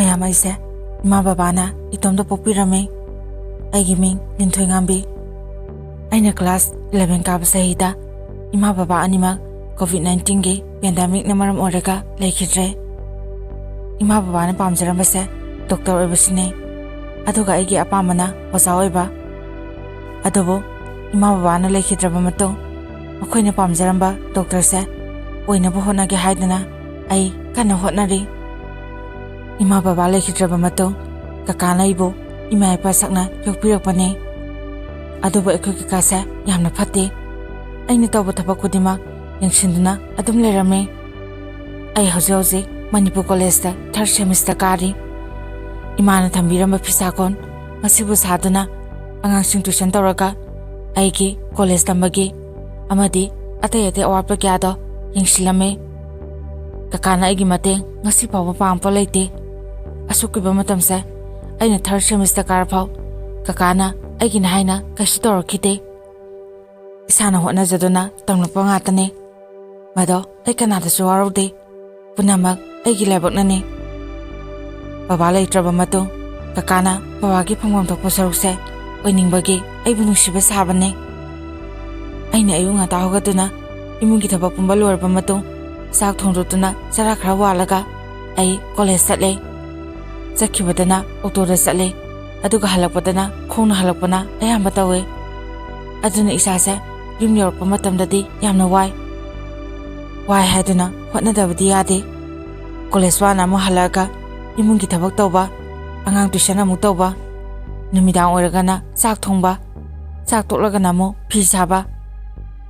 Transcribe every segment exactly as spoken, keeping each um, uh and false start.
ꯃꯌꯥꯝ, ꯑꯩꯁꯦ ꯏꯃꯥ ꯕꯕꯥꯅ ꯏꯇꯣꯝꯇ ꯄꯣꯛꯄꯤꯔꯝꯃꯤ꯫ ꯑꯩꯒꯤ ꯃꯤꯡ ꯂꯤꯟꯊꯣꯏꯉꯥꯝꯕꯤ꯫ ꯑꯩꯅ ꯀ꯭ꯂꯥꯁ ꯏꯂꯚꯦꯟ ꯀꯥꯕ ꯆꯍꯤꯗ ꯏꯃꯥ ꯕꯕꯥ ꯑꯅꯤꯃꯛ ꯀꯣꯚꯤꯗ ꯅꯥꯏꯟꯇꯤꯟꯒꯤ ꯄꯦꯟꯗꯥꯃꯤꯛꯅ ꯃꯔꯝ ꯑꯣꯏꯔꯒ ꯂꯩꯈꯤꯗ꯭ꯔꯦ꯫ ꯏꯃꯥ ꯕꯕꯥꯅ ꯄꯥꯝꯖꯔꯝꯕꯁꯦ ꯗꯣꯛꯇꯔ ꯑꯣꯏꯕꯁꯤꯅꯦ, ꯑꯗꯨꯒ ꯑꯩꯒꯤ ꯑꯄꯥꯝꯕꯅ ꯑꯣꯖꯥ ꯑꯣꯏꯕ꯫ ꯑꯗꯨꯕꯨ ꯏꯃꯥ ꯕꯕꯥꯅ ꯂꯩꯈꯤꯗ꯭ꯔꯕ ꯃꯇꯨꯡ, ꯃꯈꯣꯏꯅ ꯄꯥꯝꯖꯔꯝꯕ ꯗꯣꯛꯇꯔꯁꯦ ꯑꯣꯏꯅꯕ ꯍꯣꯠꯅꯒꯦ ꯍꯥꯏꯗꯨꯅ ꯑꯩ ꯀꯟꯅ ꯍꯣꯠꯅꯔꯤ꯫ ꯏꯃꯥ ꯕꯕꯥ ꯂꯩꯈꯤꯗ꯭ꯔꯕ ꯃꯇꯨꯡ, ꯀꯀꯥꯅ ꯑꯩꯕꯨ ꯏꯃꯥ ꯏꯄꯥ ꯁꯛꯅ ꯌꯣꯛꯄꯤꯔꯛꯄꯅꯤ꯫ ꯑꯗꯨꯕꯨ ꯑꯩꯈꯣꯏ ꯀꯀꯥꯁꯦ ꯌꯥꯝꯅ ꯐꯠꯇꯦ꯫ ꯑꯩꯅ ꯇꯧꯕ ꯊꯕꯛ ꯈꯨꯗꯤꯡꯃꯛ ꯌꯦꯡꯁꯤꯟꯗꯨꯅ ꯑꯗꯨꯝ ꯂꯩꯔꯝꯃꯤ꯫ ꯑꯩ ꯍꯧꯖꯤꯛ ꯍꯧꯖꯤꯛ ꯃꯅꯤꯄꯨꯔ ꯀꯣꯂꯦꯖꯇ ꯊꯥꯔꯠ ꯁꯦꯃꯤꯁꯇꯔ ꯀꯥꯔꯤ꯫ ꯏꯃꯥꯅ ꯊꯝꯕꯤꯔꯝꯕ ꯐꯤꯁꯥꯀꯣꯟ ꯃꯁꯤꯕꯨ ꯁꯥꯗꯨꯅ ꯑꯉꯥꯡꯁꯤꯡ ꯇ꯭ꯌꯨꯁꯟ ꯇꯧꯔꯒ ꯑꯩꯒꯤ ꯀꯣꯂꯦꯖ ꯇꯝꯕꯒꯤ ꯑꯃꯗꯤ ꯑꯇꯩ ꯑꯇꯩ ꯑꯋꯥꯠꯄ ꯀꯌꯥꯗꯣ ꯌꯦꯡꯁꯤꯜꯂꯝꯃꯤ꯫ ꯀꯀꯥꯅ ꯑꯩꯒꯤ ꯃꯇꯦꯡ ꯉꯁꯤ ꯐꯥꯎꯕ ꯄꯥꯡꯕ ꯂꯩꯇꯦ꯫ ꯑꯁꯨꯛ ꯀꯨꯏꯕ ꯃꯇꯝꯁꯦ, ꯑꯩꯅ ꯊꯥꯔꯠ ꯁꯦꯃꯤꯁꯇꯔ ꯀꯥꯔꯐꯥꯎ ꯀꯀꯥꯅ ꯑꯩꯒꯤꯅꯤ ꯍꯥꯏꯅ ꯀꯩꯁꯨ ꯇꯧꯔꯛꯈꯤꯗꯦ꯫ ꯏꯁꯥꯅ ꯍꯣꯠꯅꯖꯗꯨꯅ ꯇꯝꯂꯛꯄ ꯉꯥꯛꯇꯅꯤ꯫ ꯃꯗꯣ ꯑꯩ ꯀꯅꯥꯗꯁꯨ ꯋꯥꯔꯧꯗꯦ꯫ ꯄꯨꯝꯅꯃꯛ ꯑꯩꯒꯤ ꯂꯥꯏꯕꯛꯅꯅꯤ꯫ ꯕꯕꯥ ꯂꯩꯇ꯭ꯔꯕ ꯃꯇꯨꯡ, ꯀꯀꯥꯅ ꯕꯕꯥꯒꯤ ꯐꯪꯐꯝ ꯊꯣꯛꯄ ꯁꯔꯨꯛꯁꯦ ꯑꯣꯏꯅꯤꯡꯕꯒꯤ ꯑꯩꯕꯨ ꯅꯨꯡꯁꯤꯕ ꯁꯥꯕꯅꯤ꯫ ꯑꯩꯅ ꯑꯌꯨꯛ ꯉꯟꯇꯥ ꯍꯧꯒꯠꯇꯨꯅ ꯏꯃꯨꯡꯒꯤ ꯊꯕꯛ ꯄꯨꯝꯕ ꯂꯣꯏꯔꯕ ꯃꯇꯨꯡ, ꯆꯥꯛ ꯊꯣꯡꯗꯣꯛꯇꯨꯅ ꯆꯔꯥ ꯈꯔ ꯋꯥꯜꯂꯒ ꯑꯩ ꯀꯣꯂꯦꯖ ꯆꯠꯂꯦ꯫ ꯆꯠꯈꯤꯕꯗꯅ ꯑꯣꯇꯣꯗ ꯆꯠꯂꯦ, ꯑꯗꯨꯒ ꯍꯜꯂꯛꯄꯗꯅ ꯈꯣꯡꯅ ꯍꯜꯂꯛꯄꯅ ꯑꯌꯥꯝꯕ ꯇꯧꯋꯦ꯫ ꯑꯗꯨꯅ ꯏꯁꯥꯁꯦ ꯌꯨꯝ ꯌꯧꯔꯛꯄ ꯃꯇꯝꯗꯗꯤ ꯌꯥꯝꯅ ꯋꯥꯏ꯫ ꯋꯥꯏ ꯍꯥꯏꯗꯨꯅ ꯍꯣꯠꯅꯗꯕꯗꯤ ꯌꯥꯗꯦ꯫ ꯀꯣꯂꯦꯖ ꯋꯥꯅ ꯑꯃꯨꯛ ꯍꯜꯂꯛꯑꯒ ꯏꯃꯨꯡꯒꯤ ꯊꯕꯛ ꯇꯧꯕ, ꯑꯉꯥꯡ ꯇ꯭ꯌꯨꯁꯟ ꯑꯃꯨꯛ ꯇꯧꯕ, ꯅꯨꯃꯤꯗꯥꯡ ꯑꯣꯏꯔꯒꯅ ꯆꯥꯛ ꯊꯣꯡꯕ, ꯆꯥꯛ ꯇꯣꯛꯂꯒꯅ ꯑꯃꯨꯛ ꯐꯤ ꯁꯥꯕ꯫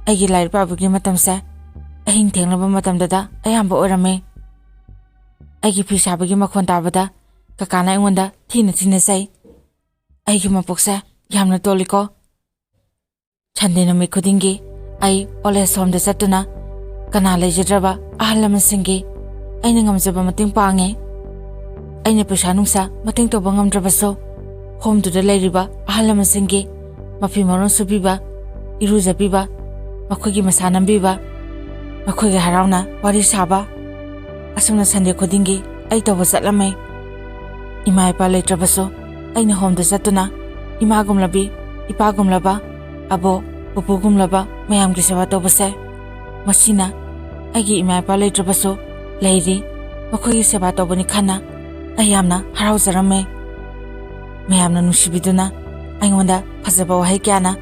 ꯑꯩꯒꯤ ꯂꯥꯏꯔꯤꯛ ꯄꯥꯕꯒꯤ ꯃꯇꯝꯁꯦ ꯑꯍꯤꯡ ꯊꯦꯡꯂꯕ ꯃꯇꯝꯗꯗ ꯑꯌꯥꯝꯕ ꯑꯣꯏꯔꯝꯃꯤ꯫ ꯑꯩꯒꯤ ꯐꯤ ꯁꯥꯕꯒꯤ ꯃꯈꯣꯟ ꯇꯥꯕꯗ ꯀꯀꯥꯅ ꯑꯩꯉꯣꯟꯗ ꯊꯤꯅ ꯊꯤꯅ ꯆꯩ꯫ ꯑꯩꯒꯤ ꯃꯄꯣꯛꯁꯦ ꯌꯥꯝꯅ ꯇꯣꯜꯂꯤꯀꯣ꯫ ꯁꯟꯗꯦ ꯅꯨꯃꯤꯠ ꯈꯨꯗꯤꯡꯒꯤ ꯑꯩ ꯑꯣꯜ ꯑꯦꯖ ꯍꯣꯝꯗ ꯆꯠꯇꯨꯅ ꯀꯅꯥ ꯂꯩꯖꯗ꯭ꯔꯕ ꯑꯍꯜ ꯂꯃꯟꯁꯤꯡꯒꯤ ꯑꯩꯅ ꯉꯝꯖꯕ ꯃꯇꯦꯡ ꯄꯥꯡꯉꯤ꯫ ꯑꯩꯅ ꯄꯩꯁꯥ ꯅꯨꯡꯁꯥ ꯃꯇꯦꯡ ꯇꯧꯕ ꯉꯝꯗ꯭ꯔꯕꯁꯨ, ꯍꯣꯝꯗꯨꯗ ꯂꯩꯔꯤꯕ ꯑꯍꯜ ꯂꯃꯟꯁꯤꯡꯒꯤ ꯃꯐꯤ ꯃꯔꯣꯟ ꯁꯨꯕꯤꯕ, ꯏꯔꯨꯖꯕꯤꯕ, ꯃꯈꯣꯏꯒꯤ ꯃꯁꯥ ꯅꯥꯟꯕꯤꯕ, ꯃꯈꯣꯏꯒ ꯍꯔꯥꯎꯅ ꯋꯥꯔꯤ ꯁꯥꯕ, ꯑꯁꯨꯝꯅ ꯁꯟꯗꯦ ꯈꯨꯗꯤꯡꯒꯤ ꯑꯩ ꯇꯧꯕ ꯆꯠꯂꯝꯃꯤ꯫ ꯏꯃꯥ ꯏꯄꯥ ꯂꯩꯇ꯭ꯔꯕꯁꯨ ꯑꯩꯅ ꯍꯣꯝꯗ ꯆꯠꯇꯨꯅ ꯏꯃꯥꯒꯨꯝꯂꯕꯤ, ꯏꯄꯥꯒꯨꯝꯂꯕ, ꯑꯕꯣꯛ, ꯄꯨꯄꯨꯒꯨꯝꯂꯕ ꯃꯌꯥꯝꯒꯤ ꯁꯦꯕꯥ ꯇꯧꯕꯁꯦ, ꯃꯁꯤꯅ ꯑꯩꯒꯤ ꯏꯃꯥ ꯏꯄꯥ ꯂꯩꯇ꯭ꯔꯕꯁꯨ ꯂꯩꯔꯤ, ꯃꯈꯣꯏꯒꯤ ꯁꯦꯕꯥ ꯇꯧꯕꯅꯤ ꯈꯟꯅ ꯑꯩ ꯌꯥꯝꯅ ꯍꯔꯥꯎꯖꯔꯝꯃꯦ꯫ ꯃꯌꯥꯝꯅ ꯅꯨꯡꯁꯤꯕꯤꯗꯨꯅ ꯑꯩꯉꯣꯟꯗ ꯐꯖꯕ ꯋꯥꯍꯩ ꯀꯌꯥꯅ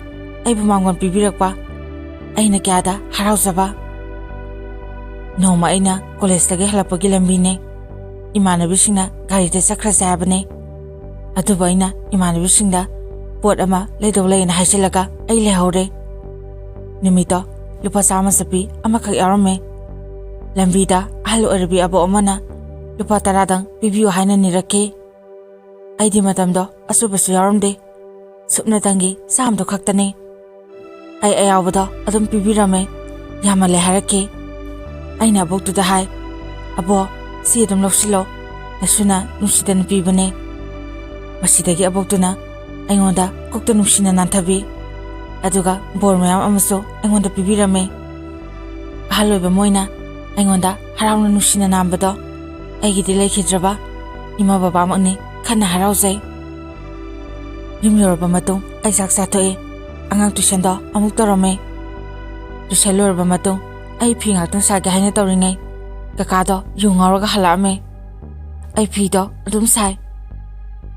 ꯑꯩꯕꯨ ꯃꯥꯡꯒꯣꯟ ꯄꯤꯕꯤꯔꯛꯄ ꯑꯩꯅ ꯀꯌꯥꯗ ꯍꯔꯥꯎꯖꯕ꯫ ꯅꯣꯡꯃ ꯑꯩꯅ ꯀꯣꯂꯦꯖꯇꯒꯤ ꯍꯜꯂꯛꯄꯒꯤ ꯂꯝꯕꯤꯅꯦ꯫ ꯏꯃꯥꯟꯅꯕꯤꯁꯤꯡꯅ ꯒꯥꯔꯤꯗ ꯆꯠꯈ꯭ꯔꯁꯦ ꯍꯥꯏꯕꯅꯦ꯫ ꯑꯗꯨꯕꯨ ꯑꯩꯅ ꯏꯃꯥꯟꯅꯕꯤꯁꯤꯡꯗ ꯄꯣꯠ ꯑꯃ ꯂꯩꯗꯧ ꯂꯩꯅ ꯍꯥꯏꯖꯤꯜꯂꯒ ꯑꯩ ꯂꯩꯍꯧꯔꯦ꯫ ꯅꯨꯃꯤꯠꯇꯣ ꯂꯨꯄꯥ ꯆꯥꯝꯃ ꯆꯠꯄꯤ ꯑꯃꯈꯛ ꯌꯥꯎꯔꯝꯃꯦ꯫ ꯂꯝꯕꯤꯗ ꯑꯍꯜ ꯑꯣꯏꯔꯕꯤ ꯑꯕꯣꯛ ꯑꯃꯅ ꯂꯨꯄꯥ ꯇꯔꯥꯗꯪ ꯄꯤꯕꯤꯌꯨ ꯍꯥꯏꯅ ꯅꯤꯔꯛꯈꯤ꯫ ꯑꯩꯗꯤ ꯃꯇꯝꯗꯣ ꯑꯆꯨꯕꯁꯨ ꯌꯥꯎꯔꯝꯗꯦ꯫ ꯁꯨꯞꯅꯇꯪꯒꯤ ꯆꯥꯝꯗꯣ ꯈꯛꯇꯅꯤ꯫ ꯑꯩ ꯑꯌꯥꯎꯕꯗꯣ ꯑꯗꯨꯝ ꯄꯤꯕꯤꯔꯝꯃꯦ꯫ ꯌꯥꯝꯃꯜꯂꯦ ꯍꯥꯏꯔꯛꯈꯤ꯫ ꯑꯩꯅ ꯑꯕꯣꯛꯇꯨꯗ ꯍꯥꯏ, "ꯑꯕꯣꯛ, ꯁꯤ ꯑꯗꯨꯝ ꯂꯧꯁꯤꯜꯂꯣ꯫ ꯅꯁꯨꯅ ꯅꯨꯡꯁꯤꯗꯅ ꯄꯤꯕꯅꯦ꯫" ꯃꯁꯤꯗꯒꯤ ꯑꯕꯣꯛꯇꯨꯅ ꯑꯩꯉꯣꯟꯗ ꯀꯣꯛꯇ ꯅꯨꯡꯁꯤꯅ ꯅꯥꯟꯊꯕꯤ꯫ ꯑꯗꯨꯒ ꯕꯣꯔ ꯃꯌꯥꯝ ꯑꯃꯁꯨ ꯑꯩꯉꯣꯟꯗ ꯄꯤꯕꯤꯔꯝꯃꯦ꯫ ꯑꯍꯜ ꯑꯣꯏꯕ ꯃꯣꯏꯅ ꯑꯩꯉꯣꯟꯗ ꯍꯔꯥꯎꯅ ꯅꯨꯡꯁꯤꯅ ꯅꯥꯟꯕꯗꯣ ꯑꯩꯒꯤꯗꯤ ꯂꯩꯈꯤꯗ꯭ꯔꯕ ꯏꯃꯥ ꯕꯕꯥꯃꯛꯅꯤ ꯈꯟꯅ ꯍꯔꯥꯎꯖꯩ꯫ ꯌꯨꯝ ꯌꯧꯔꯕ ꯃꯇꯨꯡ ꯑꯩ ꯆꯥꯛ ꯆꯥꯊꯣꯛꯏ꯫ ꯑꯉꯥꯡ ꯇꯨꯏꯁꯟꯗꯣ ꯑꯃꯨꯛ ꯇꯧꯔꯝꯃꯦ꯫ ꯇꯨꯏꯁꯟ ꯂꯣꯏꯔꯕ ꯃꯇꯨꯡ ꯑꯩ ꯐꯤ ꯉꯥꯛꯇꯪ ꯁꯥꯒꯦ ꯍꯥꯏꯅ ꯇꯧꯔꯤꯉꯩ ꯀꯀꯥꯗꯣ ꯌꯨ ꯉꯥꯎꯔꯒ ꯍꯜꯂꯛꯑꯝꯃꯦ꯫ ꯑꯩ ꯐꯤꯗꯣ ꯑꯗꯨꯝ ꯁꯥꯏ꯫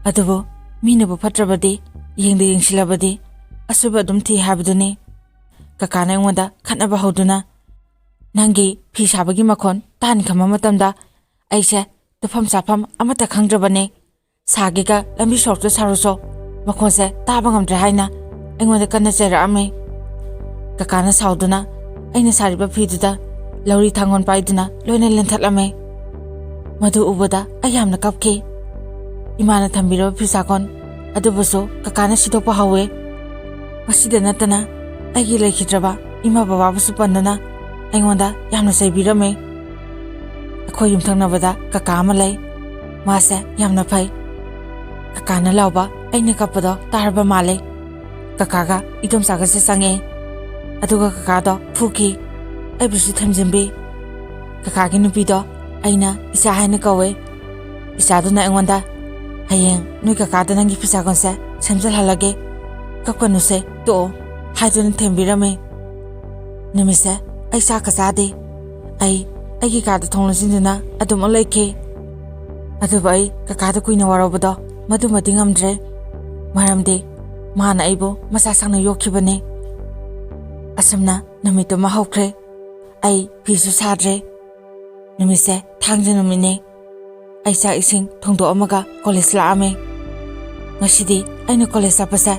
ꯑꯗꯨꯕꯨ ꯃꯤꯅꯕꯨ ꯐꯠꯇ꯭ꯔꯕꯗꯤ, ꯌꯦꯡꯗ ꯌꯦꯡꯁꯤꯜꯂꯕꯗꯤ ꯑꯁꯣꯏꯕ ꯑꯗꯨꯝ ꯊꯤ ꯍꯥꯏꯕꯗꯨꯅꯤ꯫ ꯀꯀꯥꯅ ꯑꯩꯉꯣꯟꯗ ꯈꯠꯅꯕ ꯍꯧꯗꯨꯅ, "ꯅꯪꯒꯤ ꯐꯤ ꯁꯥꯕꯒꯤ ꯃꯈꯣꯟ ꯇꯥꯍꯟꯈꯤꯕ ꯃꯇꯝꯗ ꯑꯩꯁꯦ ꯇꯨꯝꯐꯝ ꯆꯥꯐꯝ ꯑꯃꯠꯇ ꯈꯪꯗ꯭ꯔꯕꯅꯦ꯫ ꯁꯥꯒꯦꯒ ꯂꯝꯕꯤ ꯁꯣꯔꯣꯛꯇ ꯁꯥꯔꯨꯁꯣ, ꯃꯈꯣꯟꯁꯦ ꯇꯥꯕ ꯉꯝꯗ꯭ꯔꯦ" ꯍꯥꯏꯅ ꯑꯩꯉꯣꯟꯗ ꯀꯟꯅ ꯆꯩꯔꯛꯑꯝꯃꯤ꯫ ꯀꯀꯥꯅ ꯁꯥꯎꯗꯨꯅ ꯑꯩꯅ ꯁꯥꯔꯤꯕ ꯐꯤꯗꯨꯗ ꯂꯧꯔꯤ ꯊꯥꯡꯒꯣꯜ ꯄꯥꯏꯗꯨꯅ ꯂꯣꯏꯅ ꯂꯦꯟꯊꯠꯂꯝꯃꯤ꯫ ꯃꯗꯨ ꯎꯕꯗ ꯑꯩ ꯌꯥꯝꯅ ꯀꯞꯈꯤ꯫ ꯏꯃꯥꯅ ꯊꯝꯕꯤꯔꯕ ꯐꯤꯁꯥꯀꯣꯟ ꯑꯗꯨꯕꯨꯁꯨ ꯀꯀꯥꯅ ꯁꯤꯗꯣꯛꯄ ꯍꯧꯋꯦ꯫ ꯃꯁꯤꯗ ꯅꯠꯇꯅ ꯑꯩꯒꯤ ꯂꯩꯈꯤꯗ꯭ꯔꯕ ꯏꯃꯥ ꯕꯕꯥꯕꯨꯁꯨ ꯄꯟꯗꯨꯅ ꯑꯩꯉꯣꯟꯗ ꯌꯥꯝꯅ ꯆꯩꯕꯤꯔꯝꯃꯤ꯫ ꯑꯩꯈꯣꯏ ꯌꯨꯝꯊꯪꯅꯕꯗ ꯀꯀꯥ ꯑꯃ ꯂꯩ꯫ ꯃꯥꯁꯦ ꯌꯥꯝꯅ ꯐꯩ꯫ ꯀꯀꯥꯅ ꯂꯥꯎꯕ ꯑꯩꯅ ꯀꯞꯄꯗꯣ ꯇꯥꯔꯕ ꯃꯥꯜꯂꯦ꯫ ꯀꯀꯥꯒ ꯏꯗꯣꯝꯆꯥꯒꯁꯦ ꯆꯪꯉꯛꯑꯦ꯫ ꯑꯗꯨꯒ ꯀꯀꯥꯗꯣ ꯐꯨꯈꯤ꯫ ꯑꯩꯕꯨꯁꯨ ꯊꯦꯝꯖꯤꯟꯕꯤ꯫ ꯀꯀꯥꯒꯤ ꯅꯨꯄꯤꯗꯣ ꯑꯩꯅ ꯏꯆꯥ ꯍꯥꯏꯅ ꯀꯧꯋꯦ꯫ ꯏꯆꯥꯗꯨꯅ ꯑꯩꯉꯣꯟꯗ, "ꯍꯌꯦꯡ ꯅꯣꯏ ꯀꯀꯥꯗ ꯅꯪꯒꯤ ꯐꯤꯁꯥꯒꯣꯟꯁꯦ ꯁꯦꯝꯖꯤꯜꯍꯜꯂꯒꯦ, ꯀꯞꯀꯅꯨꯁꯦ, ꯇꯣꯛꯑꯣ" ꯍꯥꯏꯗꯨꯅ ꯊꯦꯝꯕꯤꯔꯝꯃꯤ꯫ ꯅꯨꯃꯤꯠꯁꯦ ꯑꯩ ꯆꯥꯛꯀ ꯆꯥꯗꯦ꯫ ꯑꯩ ꯑꯩꯒꯤ ꯀꯥꯗ ꯊꯣꯡ ꯂꯣꯟꯁꯤꯟꯗꯨꯅ ꯑꯗꯨꯝ ꯂꯩꯈꯤ꯫ ꯑꯗꯨꯕꯨ ꯑꯩ ꯀꯀꯥꯗ ꯀꯨꯏꯅ ꯋꯥꯔꯧꯕꯗꯣ ꯃꯗꯨꯃꯗꯤ ꯉꯝꯗ꯭ꯔꯦ, ꯃꯔꯝꯗꯤ ꯃꯥꯅ ꯑꯩꯕꯨ ꯃꯆꯥ ꯁꯪꯅ ꯌꯣꯛꯈꯤꯕꯅꯤ꯫ ꯑꯁꯨꯝꯅ ꯅꯨꯃꯤꯠꯇꯨꯃ ꯍꯧꯈ꯭ꯔꯦ꯫ ꯑꯩ ꯐꯤꯁꯨ ꯁꯥꯗ꯭ꯔꯦ꯫ ꯅꯨꯃꯤꯠꯁꯦ ꯊꯥꯡꯖ ꯅꯨꯃꯤꯠꯅꯦ꯫ ꯑꯩ ꯆꯥꯛ ꯏꯁꯤꯡ ꯊꯣꯡꯗꯣꯛꯑꯝꯃꯒ ꯀꯣꯂꯦꯖ ꯂꯥꯛꯑꯝꯃꯦ꯫ ꯉꯁꯤꯗꯤ ꯑꯩꯅ ꯀꯣꯂꯦꯖ ꯆꯠꯄꯁꯦ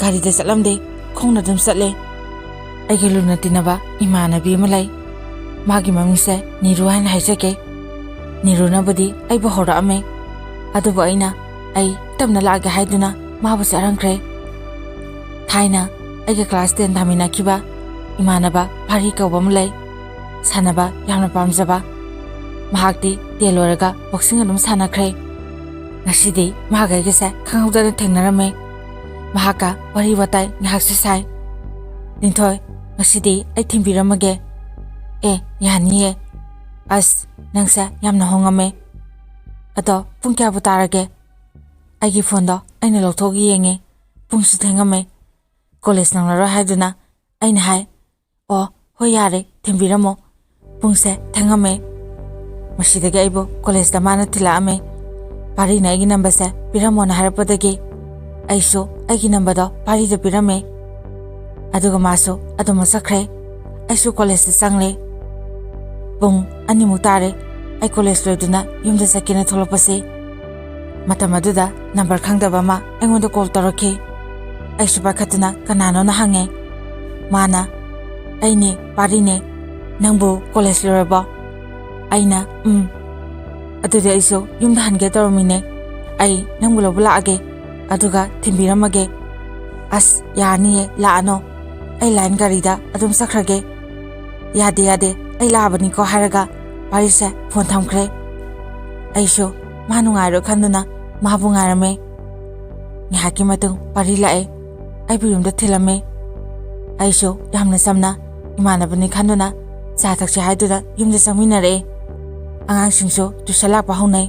ꯒꯥꯔꯤꯗ ꯆꯠꯂꯝꯗꯦ, ꯈꯣꯡꯅ ꯑꯗꯨꯝ ꯆꯠꯂꯦ꯫ ꯑꯩꯒꯤ ꯂꯨꯅ ꯇꯤꯟꯅꯕ ꯏꯃꯥꯟꯅꯕꯤ ꯑꯃ ꯂꯩ꯫ ꯃꯥꯒꯤ ꯃꯃꯤꯡꯁꯦ ꯅꯤꯔꯨ ꯍꯥꯏꯅ ꯍꯥꯏꯖꯒꯦ꯫ ꯅꯤꯔꯨꯅꯕꯨꯗꯤ ꯑꯩꯕꯨ ꯍꯧꯔꯛꯑꯝꯃꯦ, ꯑꯗꯨꯕꯨ ꯑꯩꯅ ꯑꯩ ꯇꯞꯅ ꯂꯥꯛꯑꯒꯦ ꯍꯥꯏꯗꯨꯅ ꯃꯥꯕꯨ ꯆꯠꯍꯟꯈ꯭ꯔꯦ꯫ ꯊꯥꯏꯅ ꯑꯩꯒ ꯀ꯭ꯂꯥꯁ ꯇꯦꯟ ꯊꯥꯃꯤꯟꯅꯈꯤꯕ ꯏꯃꯥꯟꯅꯕ ꯄꯥꯔꯤ ꯀꯧꯕ ꯑꯃ ꯂꯩ꯫ ꯁꯥꯟꯅꯕ ꯌꯥꯝꯅ ꯄꯥꯝꯖꯕ꯫ ꯃꯍꯥꯛꯇꯤ ꯇꯦꯟ ꯂꯣꯏꯔꯒ ꯕꯣꯛꯁꯤꯡ ꯑꯗꯨꯝ ꯁꯥꯟꯅꯈ꯭ꯔꯦ꯫ ꯉꯁꯤꯗꯤ ꯃꯍꯥꯛ ꯑꯩꯒꯁꯦ ꯈꯪꯍꯧꯗꯅ ꯊꯦꯡꯅꯔꯝꯃꯦ꯫ ꯃꯍꯥꯛꯀ ꯋꯥꯔꯤ ꯋꯥꯇꯥꯏ ꯉꯥꯏꯍꯥꯛꯁꯨ ꯁꯥꯏ꯫ "ꯂꯤꯟꯊꯣꯏ, ꯉꯁꯤꯗꯤ ꯑꯩ ꯊꯤꯟꯕꯤꯔꯝꯃꯒꯦ꯫" "ꯑꯦ, ꯌꯥꯅꯤꯌꯦ꯫ ꯑꯁ, ꯅꯪꯁꯦ ꯌꯥꯝꯅ ꯍꯣꯡꯉꯝꯃꯦ꯫ ꯑꯗꯣ ꯄꯨꯡ ꯀꯌꯥꯕꯨ ꯇꯥꯔꯒꯦ?" ꯑꯩꯒꯤ ꯐꯣꯟꯗꯣ ꯑꯩꯅ ꯂꯧꯊꯣꯛ ꯌꯦꯡꯉꯦ꯫ ꯄꯨꯡꯁꯨ ꯊꯦꯡꯉꯝꯃꯦ꯫ ꯀꯣꯂꯦꯖ ꯅꯪꯂꯔꯣꯏ ꯍꯥꯏꯗꯨꯅ ꯑꯩꯅ ꯍꯥꯏ, "ꯑꯣ, ꯍꯣꯏ, ꯌꯥꯔꯦ, ꯊꯤꯟꯕꯤꯔꯝꯃꯣ꯫ ꯄꯨꯡꯁꯦ ꯊꯦꯡꯉꯝꯃꯦ꯫" ꯃꯁꯤꯗꯒꯤ ꯑꯩꯕꯨ ꯀꯣꯂꯦꯖꯇ ꯃꯥꯅ ꯊꯤꯜꯂꯛꯑꯝꯃꯦ꯫ ꯄꯥꯔꯤꯅ ꯑꯩꯒꯤ ꯅꯝꯕꯔꯁꯦ ꯄꯤꯔꯝꯃꯣꯅ ꯍꯥꯏꯔꯛꯄꯗꯒꯤ ꯑꯩꯁꯨ ꯑꯩꯒꯤ ꯅꯝꯕꯔꯗꯣ ꯄꯥꯔꯤꯗ ꯄꯤꯔꯝꯃꯦ꯫ ꯑꯗꯨꯒ ꯃꯥꯁꯨ ꯑꯗꯨꯃꯛ ꯆꯠꯈ꯭ꯔꯦ꯫ ꯑꯩꯁꯨ ꯀꯣꯂꯦꯖꯇ ꯆꯪꯂꯦ꯫ ꯄꯨꯡ ꯑꯅꯤꯃꯨꯛ ꯇꯥꯔꯦ꯫ ꯑꯩ ꯀꯣꯂꯦꯖ ꯂꯣꯏꯗꯨꯅ ꯌꯨꯝꯗ ꯆꯠꯀꯦꯅ ꯊꯣꯛꯂꯛꯄꯁꯦ꯫ ꯃꯇꯝ ꯑꯗꯨꯗ ꯅꯝꯕꯔ ꯈꯪꯗꯕ ꯑꯃ ꯑꯩꯉꯣꯟꯗ ꯀꯣꯜ ꯇꯧꯔꯛꯈꯤ꯫ ꯑꯩꯁꯨ ꯄꯥꯏꯈꯠꯇꯨꯅ ꯀꯅꯥꯅꯣꯅ ꯍꯪꯉꯦ꯫ ꯃꯥꯅ, "ꯑꯩꯅꯦ, ꯄꯥꯔꯤꯅꯦ꯫ ꯅꯪꯕꯨ ꯀꯣꯂꯦꯖ ꯂꯣꯏꯔꯕꯣ?" ꯑꯩꯅ, "ꯎꯝ꯫ ꯑꯗꯨꯗꯤ ꯑꯩꯁꯨ ꯌꯨꯝꯗ ꯍꯟꯒꯦ ꯇꯧꯔꯝꯃꯤꯅꯦ꯫ ꯑꯩ ꯅꯪꯕꯨ ꯂꯧꯕ ꯂꯥꯛꯑꯒꯦ, ꯑꯗꯨꯒ ꯊꯤꯟꯕꯤꯔꯝꯃꯒꯦ꯫" "ꯑꯁ, ꯌꯥꯔꯅꯤꯌꯦ, ꯂꯥꯛꯑꯅꯣ꯫ ꯑꯩ ꯂꯥꯏꯟ ꯒꯥꯔꯤꯗ ꯑꯗꯨꯝ ꯆꯠꯈ꯭ꯔꯒꯦ꯫" "ꯌꯥꯗꯦ, ꯌꯥꯗꯦ, ꯑꯩ ꯂꯥꯛꯑꯕꯅꯤꯀꯣ" ꯍꯥꯏꯔꯒ ꯄꯥꯔꯤꯁꯦ ꯐꯣꯟ ꯊꯝꯈ꯭ꯔꯦ꯫ ꯑꯩꯁꯨ ꯃꯥ ꯅꯨꯡꯉꯥꯏꯔꯣꯏ ꯈꯟꯗꯨꯅ ꯃꯥꯕꯨ ꯉꯥꯏꯔꯝꯃꯦ꯫ ꯉꯥꯏꯍꯥꯛꯀꯤ ꯃꯇꯨꯡ ꯄꯥꯔꯤ ꯂꯥꯛꯑꯦ꯫ ꯑꯩꯕꯨ ꯌꯨꯝꯗ ꯊꯤꯜꯂꯝꯃꯦ꯫ ꯑꯩꯁꯨ ꯌꯥꯝꯅ ꯆꯝꯅ ꯏꯃꯥꯟꯅꯕꯅꯤ ꯈꯟꯗꯨꯅ ꯆꯥ ꯊꯛꯁꯦ ꯍꯥꯏꯗꯨꯅ ꯌꯨꯝꯗ ꯆꯪꯃꯤꯟꯅꯔꯛꯑꯦ꯫ ꯑꯉꯥꯡꯁꯤꯡꯁꯨ ꯇ꯭ꯌꯨꯁꯟ ꯂꯥꯛꯄ ꯍꯧꯅꯩ꯫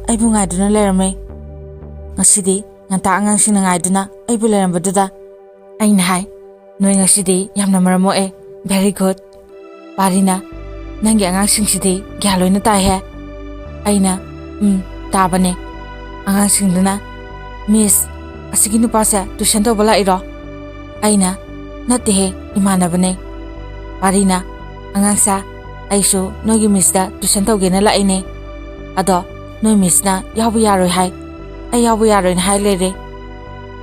ꯑꯩꯕꯨ ꯉꯥꯏꯗꯨꯅ ꯂꯩꯔꯝꯃꯦ꯫ ꯉꯁꯤꯗꯤ ꯉꯟꯇꯥ ꯑꯉꯥꯡꯁꯤꯡꯅ ꯉꯥꯏꯗꯨꯅ ꯑꯩꯕꯨ ꯂꯩꯔꯝꯕꯗꯨꯗ ꯑꯩꯅ ꯍꯥꯏ, "ꯅꯣꯏ ꯉꯁꯤꯗꯤ ꯌꯥꯝꯅ ꯃꯔꯝ ꯃꯣꯛꯑꯦ꯫ Very good." ꯄꯥꯔꯤꯅ, "ꯅꯪꯒꯤ ꯑꯉꯥꯡꯁꯤꯡꯁꯤꯗꯤ ꯒ꯭ꯌꯥꯟ ꯂꯣꯏꯅ ꯇꯥꯏꯍꯦ?" ꯑꯩꯅ, "ꯎꯝ, ꯇꯥꯕꯅꯦ꯫" ꯑꯉꯥꯡꯁꯤꯡꯗꯨꯅ, "ꯃꯤꯁ, ꯑꯁꯤꯒꯤ ꯅꯨꯄꯥꯁꯦ ꯇꯨꯏꯁꯟ ꯇꯧꯕ ꯂꯥꯛꯏꯔꯣ?" ꯑꯩꯅ, "ꯅꯠꯇꯦꯍꯦ, ꯏꯃꯥꯟꯅꯕꯅꯦ꯫" ꯄꯥꯔꯤꯅ, "ꯑꯉꯥꯡꯁꯥ, ꯑꯩꯁꯨ ꯅꯣꯏꯒꯤ ꯃꯤꯁꯇ ꯇꯨꯏꯁꯟ ꯇꯧꯒꯦꯅ ꯂꯥꯛꯏꯅꯦ꯫ ꯑꯗꯣ ꯅꯣꯏ ꯃꯤꯁꯅ ꯌꯥꯎꯕ ꯌꯥꯔꯣꯏ ꯍꯥꯏ꯫ ꯑꯩ ꯌꯥꯎꯕ ꯌꯥꯔꯣꯏꯅ ꯍꯥꯏ ꯂꯩꯔꯦ꯫"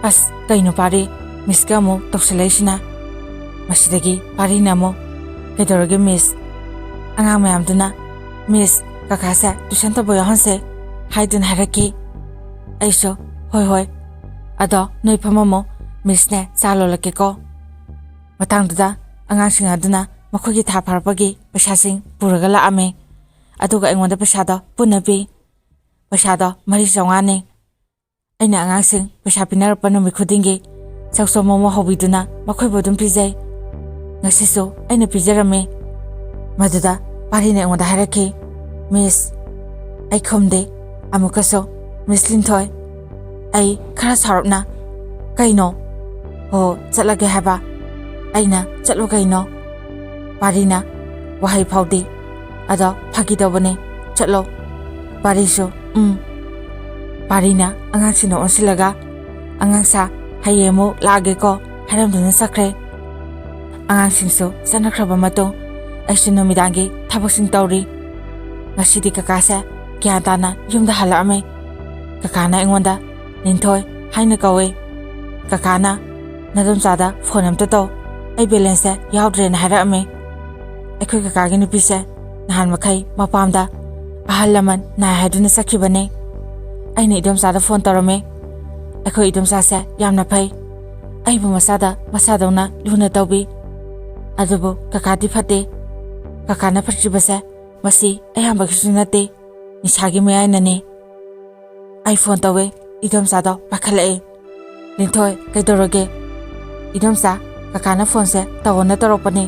ꯑꯁ, ꯀꯩꯅꯣ ꯄꯥꯔꯤ, ꯃꯤꯁꯀ ꯑꯃꯨꯛ ꯇꯧꯁꯜꯂꯛꯏꯁꯤꯅ? ꯃꯁꯤꯗꯒꯤ ꯄꯥꯔꯤꯅ ꯑꯃꯨꯛ, "ꯀꯩꯗꯧꯔꯒꯦ ꯃꯤꯁ? ꯑꯉꯥꯡ ꯃꯌꯥꯝꯗꯨꯅ ꯃꯤꯁ, ꯀꯀꯥꯁꯦ ꯇꯨꯏꯁꯟ ꯇꯧꯕ ꯌꯥꯎꯍꯟꯁꯦ ꯍꯥꯏꯗꯨꯅ ꯍꯥꯏꯔꯛꯈꯤ꯫" ꯑꯩꯁꯨ, "ꯍꯣꯏ, ꯍꯣꯏ꯫ ꯑꯗꯣ ꯅꯣꯏ ꯐꯝꯃꯝꯃꯣ, ꯃꯤꯁꯅꯦ ꯆꯥ ꯂꯣꯜꯂꯛꯀꯦꯀꯣ꯫" ꯃꯇꯥꯡꯗꯨꯗ ꯑꯉꯥꯡꯁꯤꯡ ꯑꯗꯨꯅ ꯃꯈꯣꯏꯒꯤ ꯊꯥ ꯐꯥꯔꯛꯄꯒꯤ ꯄꯩꯁꯥꯁꯤꯡ ꯄꯨꯔꯒ ꯂꯥꯛꯑꯝꯃꯤ꯫ ꯑꯗꯨꯒ ꯑꯩꯉꯣꯟꯗ ꯄꯩꯁꯥꯗꯣ ꯄꯨꯟꯅ ꯄꯤ꯫ ꯄꯩꯁꯥꯗꯣ ꯃꯔꯤ ꯆꯥꯝꯃꯉꯥꯅꯤ꯫ ꯑꯩꯅ ꯑꯉꯥꯡꯁꯤꯡ ꯄꯩꯁꯥ ꯄꯤꯅꯔꯛꯄ ꯅꯨꯃꯤꯠ ꯈꯨꯗꯤꯡꯒꯤ ꯆꯥꯛꯁꯣ ꯃꯣꯃꯣ ꯍꯧꯕꯤꯗꯨꯅ ꯃꯈꯣꯏꯕꯨ ꯑꯗꯨꯝ ꯄꯤꯖꯩ꯫ ꯉꯁꯤꯁꯨ ꯑꯩꯅ ꯄꯤꯖꯔꯝꯃꯤ꯫ ꯃꯗꯨꯗ ꯄꯥꯔꯤꯅ ꯑꯩꯉꯣꯟꯗ ꯍꯥꯏꯔꯛꯈꯤ, "ꯃꯤꯁ꯫" ꯑꯩ ꯈꯨꯝꯗꯦ꯫ ꯑꯃꯨꯛꯀꯁꯨ, "ꯃꯤꯁ ꯂꯤꯟꯊꯣꯏ꯫" ꯑꯩ ꯈꯔ ꯁꯥꯎꯔꯞꯅ, "ꯀꯩꯅꯣ?" "ꯍꯣ, ꯆꯠꯂꯒꯦ ꯍꯥꯏꯕ?" ꯑꯩꯅ, "ꯆꯠꯂꯣ ꯀꯩꯅꯣ?" ꯄꯥꯔꯤꯅ ꯋꯥꯍꯩ ꯐꯥꯎꯗꯦ꯫ "ꯑꯗꯣ ꯐꯥꯒꯤ ꯇꯧꯕꯅꯦ, ꯆꯠꯂꯣ꯫" ꯄꯥꯔꯤꯁꯨ, "ꯎꯝ꯫" ꯄꯥꯔꯤꯅ ꯑꯉꯥꯡꯁꯤꯡꯗ ꯑꯣꯟꯁꯤꯜꯂꯒ, "ꯑꯉꯥꯡꯁꯥ, ꯍꯌꯦꯡ ꯑꯃꯨꯛ ꯂꯥꯛꯑꯒꯦꯀꯣ" ꯍꯥꯏꯔꯝꯗꯨꯅ ꯆꯠꯈ꯭ꯔꯦ꯫ ꯑꯉꯥꯡꯁꯤꯡꯁꯨ ꯆꯠꯅꯈ꯭ꯔꯕ ꯃꯇꯨꯡ, ꯑꯩꯁꯨ ꯅꯨꯃꯤꯗꯥꯡꯒꯤ ꯊꯕꯛꯁꯤꯡ ꯇꯧꯔꯤ꯫ ꯉꯁꯤꯗꯤ ꯀꯀꯥꯁꯦ ꯒ꯭ꯌꯥꯟ ꯇꯥꯅ ꯌꯨꯝꯗ ꯍꯜꯂꯛꯑꯝꯃꯦ꯫ ꯀꯀꯥꯅ ꯑꯩꯉꯣꯟꯗ "ꯂꯤꯟꯊꯣꯏ" ꯍꯥꯏꯅ ꯀꯧꯋꯦ꯫ ꯀꯀꯥꯅ, "ꯅꯗꯣꯝꯆꯥꯗ ꯐꯣꯟ ꯑꯝꯇ ꯇꯧ, ꯑꯩ ꯕꯦꯂꯦꯟꯁꯁꯦ ꯌꯥꯎꯗ꯭ꯔꯦꯅ ꯍꯥꯏꯔꯛꯑꯝꯃꯦ꯫" ꯑꯩꯈꯣꯏ ꯀꯀꯥꯒꯤ ꯅꯨꯄꯤꯁꯦ ꯅꯍꯥꯟ ꯃꯈꯩ ꯃꯄꯥꯝꯗ ꯑꯍꯜ ꯂꯃꯟ ꯅꯥꯏ ꯍꯥꯏꯗꯨꯅ ꯆꯠꯈꯤꯕꯅꯦ꯫ ꯑꯩꯅ ꯏꯗꯣꯝꯆꯥꯗ ꯐꯣꯟ ꯇꯧꯔꯝꯃꯦ꯫ ꯑꯩꯈꯣꯏ ꯏꯗꯣꯝꯆꯥꯁꯦ ꯌꯥꯝꯅ ꯐꯩ꯫ ꯑꯩꯕꯨ ꯃꯆꯥꯗ ꯃꯆꯥꯗꯧꯅ ꯂꯨꯅ ꯇꯧꯕꯤ꯫ ꯑꯗꯨꯕꯨ ꯀꯀꯥꯗꯤ ꯐꯠꯇꯦ꯫ ꯀꯀꯥꯅ ꯐꯠꯇ꯭ꯔꯤꯕꯁꯦ ꯃꯁꯤ ꯑꯌꯥꯝꯕꯒꯤꯁꯨ ꯅꯠꯇꯦ, ꯅꯤꯁꯥꯒꯤ ꯃꯌꯥꯏꯅꯅꯦ꯫ ꯑꯩ ꯐꯣꯟ ꯇꯧꯋꯦ, ꯏꯗꯣꯝꯆꯥꯗꯣ ꯄꯥꯏꯈꯠꯂꯛꯑꯦ꯫ "ꯂꯤꯟꯊꯣꯏ, ꯀꯩꯗꯧꯔꯒꯦ?" "ꯏꯗꯣꯝꯆꯥ, ꯀꯀꯥꯅ ꯐꯣꯟꯁꯦ ꯇꯧꯑꯣꯅ ꯇꯧꯔꯛꯄꯅꯦ꯫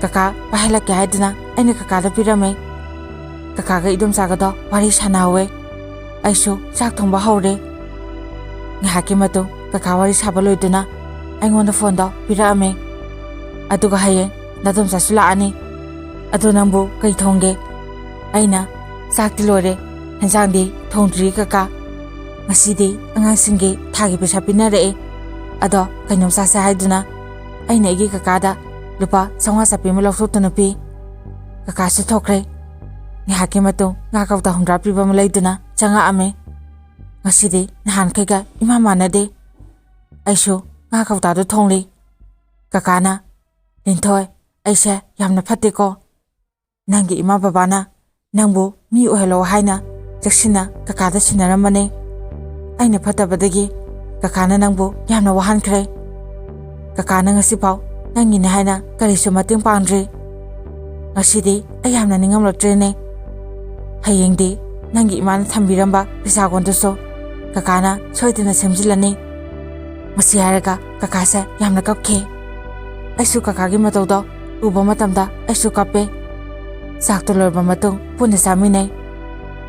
ꯀꯀꯥ ꯄꯥꯏꯍꯜꯂꯛꯀꯦ ꯍꯥꯏꯗꯨꯅ ꯑꯩꯅ ꯀꯀꯥꯗ ꯄꯤꯔꯝꯃꯦ꯫ ꯀꯀꯥꯒ ꯏꯗꯣꯝꯆꯥꯒꯗꯣ ꯋꯥꯔꯤ ꯁꯥꯟꯅꯍꯧꯋꯦ꯫ ꯑꯩꯁꯨ ꯆꯥꯛ ꯊꯣꯡꯕ ꯍꯧꯔꯦ꯫ ꯉꯥꯏꯍꯥꯛꯀꯤ ꯃꯇꯨꯡ ꯀꯀꯥ ꯋꯥꯔꯤ ꯁꯥꯕ ꯂꯣꯏꯗꯨꯅ ꯑꯩꯉꯣꯟꯗ ꯐꯣꯟꯗꯣ ꯄꯤꯔꯛꯑꯝꯃꯦ꯫ "ꯑꯗꯨꯒ ꯍꯌꯦꯡ ꯅꯗꯣꯝꯆꯥꯁꯨ ꯂꯥꯛꯑꯅꯤ꯫ ꯑꯗꯣ ꯅꯪꯕꯨ ꯀꯩ ꯊꯣꯡꯒꯦ?" ꯑꯩꯅ, "ꯆꯥꯛꯇꯤ ꯂꯣꯏꯔꯦ, ꯍꯦꯟꯖꯥꯡꯗꯤ ꯊꯣꯡꯗ꯭ꯔꯤ ꯀꯀꯥ꯫ ꯉꯁꯤꯗꯤ ꯑꯉꯥꯡꯁꯤꯡꯒꯤ ꯊꯥꯒꯤ ꯄꯩꯁꯥ ꯄꯤꯅꯔꯛꯑꯦ꯫ ꯑꯗꯣ ꯀꯩꯅꯣꯝ ꯆꯥꯁꯦ ꯍꯥꯏꯗꯨꯅ ꯑꯩꯅ ꯑꯩꯒꯤ ꯀꯀꯥꯗ ꯂꯨꯄꯥ ꯆꯥꯝꯃꯉꯥ ꯆꯠꯄꯤ ꯑꯃ ꯂꯧꯊꯣꯛꯇꯨꯅ ꯄꯤ꯫" ꯀꯀꯥꯁꯨ ꯊꯣꯛꯈ꯭ꯔꯦ꯫ ꯉꯥꯏꯍꯥꯛꯀꯤ ꯃꯇꯨꯡ ꯉꯥ ꯀꯧꯇꯥ ꯍꯨꯝꯗ꯭ꯔꯥ ꯄꯤꯕ ꯑꯃ ꯂꯩꯗꯨꯅ ꯆꯪꯉꯛꯑꯝꯃꯦ꯫ ꯉꯁꯤꯗꯤ ꯅꯍꯥꯟꯈꯩꯒ ꯏꯃꯥꯟ ꯃꯥꯟꯅꯗꯦ꯫ ꯑꯩꯁꯨ ꯉꯥ ꯀꯧꯇꯥꯗꯣ ꯊꯣꯡꯂꯤ꯫ ꯀꯀꯥꯅ, "ꯂꯤꯟꯊꯣꯏ, ꯑꯩꯁꯦ ꯌꯥꯝꯅ ꯐꯠꯇꯦꯀꯣ꯫ ꯅꯪꯒꯤ ꯏꯃꯥ ꯕꯕꯥꯅ ꯅꯪꯕꯨ ꯃꯤ ꯑꯣꯏꯍꯜꯂꯣ ꯍꯥꯏꯅ ꯆꯦꯛꯁꯤꯟꯅ ꯀꯀꯥꯗ ꯁꯤꯟꯅꯔꯝꯕꯅꯦ꯫ ꯑꯩꯅ ꯐꯠꯇꯕꯗꯒꯤ ꯀꯀꯥꯅ ꯅꯪꯕꯨ ꯌꯥꯝꯅ ꯋꯥꯍꯟꯈ꯭ꯔꯦ꯫ ꯀꯀꯥꯅ ꯉꯁꯤꯐꯥꯎ ꯅꯪꯒꯤꯅꯦ ꯍꯥꯏꯅ ꯀꯔꯤꯁꯨ ꯃꯇꯦꯡ ꯄꯥꯡꯗ꯭ꯔꯤ꯫ ꯉꯁꯤꯗꯤ ꯑꯩ ꯌꯥꯝꯅ ꯅꯤꯡꯉꯝꯂꯛꯇ꯭ꯔꯦꯅꯦ꯫ ꯍꯌꯦꯡꯗꯤ ꯅꯪꯒꯤ ꯏꯃꯥꯅ ꯊꯝꯕꯤꯔꯝꯕ ꯄꯤꯖꯥꯒꯣꯟꯗꯨꯁꯨ ꯀꯀꯥꯅ ꯁꯣꯏꯗꯅ ꯁꯦꯝꯖꯤꯜꯂꯅꯤ꯫" ꯃꯁꯤ ꯍꯥꯏꯔꯒ ꯀꯀꯥꯁꯦ ꯌꯥꯝꯅ ꯀꯞꯈꯤ꯫ ꯑꯩꯁꯨ ꯀꯀꯥꯒꯤ ꯃꯇꯧꯗꯣ ꯎꯕ ꯃꯇꯝꯗ ꯑꯩꯁꯨ ꯀꯞꯄꯦ꯫ ꯆꯥꯛꯇꯣ ꯂꯣꯏꯔꯕ ꯃꯇꯨꯡ ꯄꯨꯟꯅ ꯆꯥꯃꯤꯟꯅꯩ꯫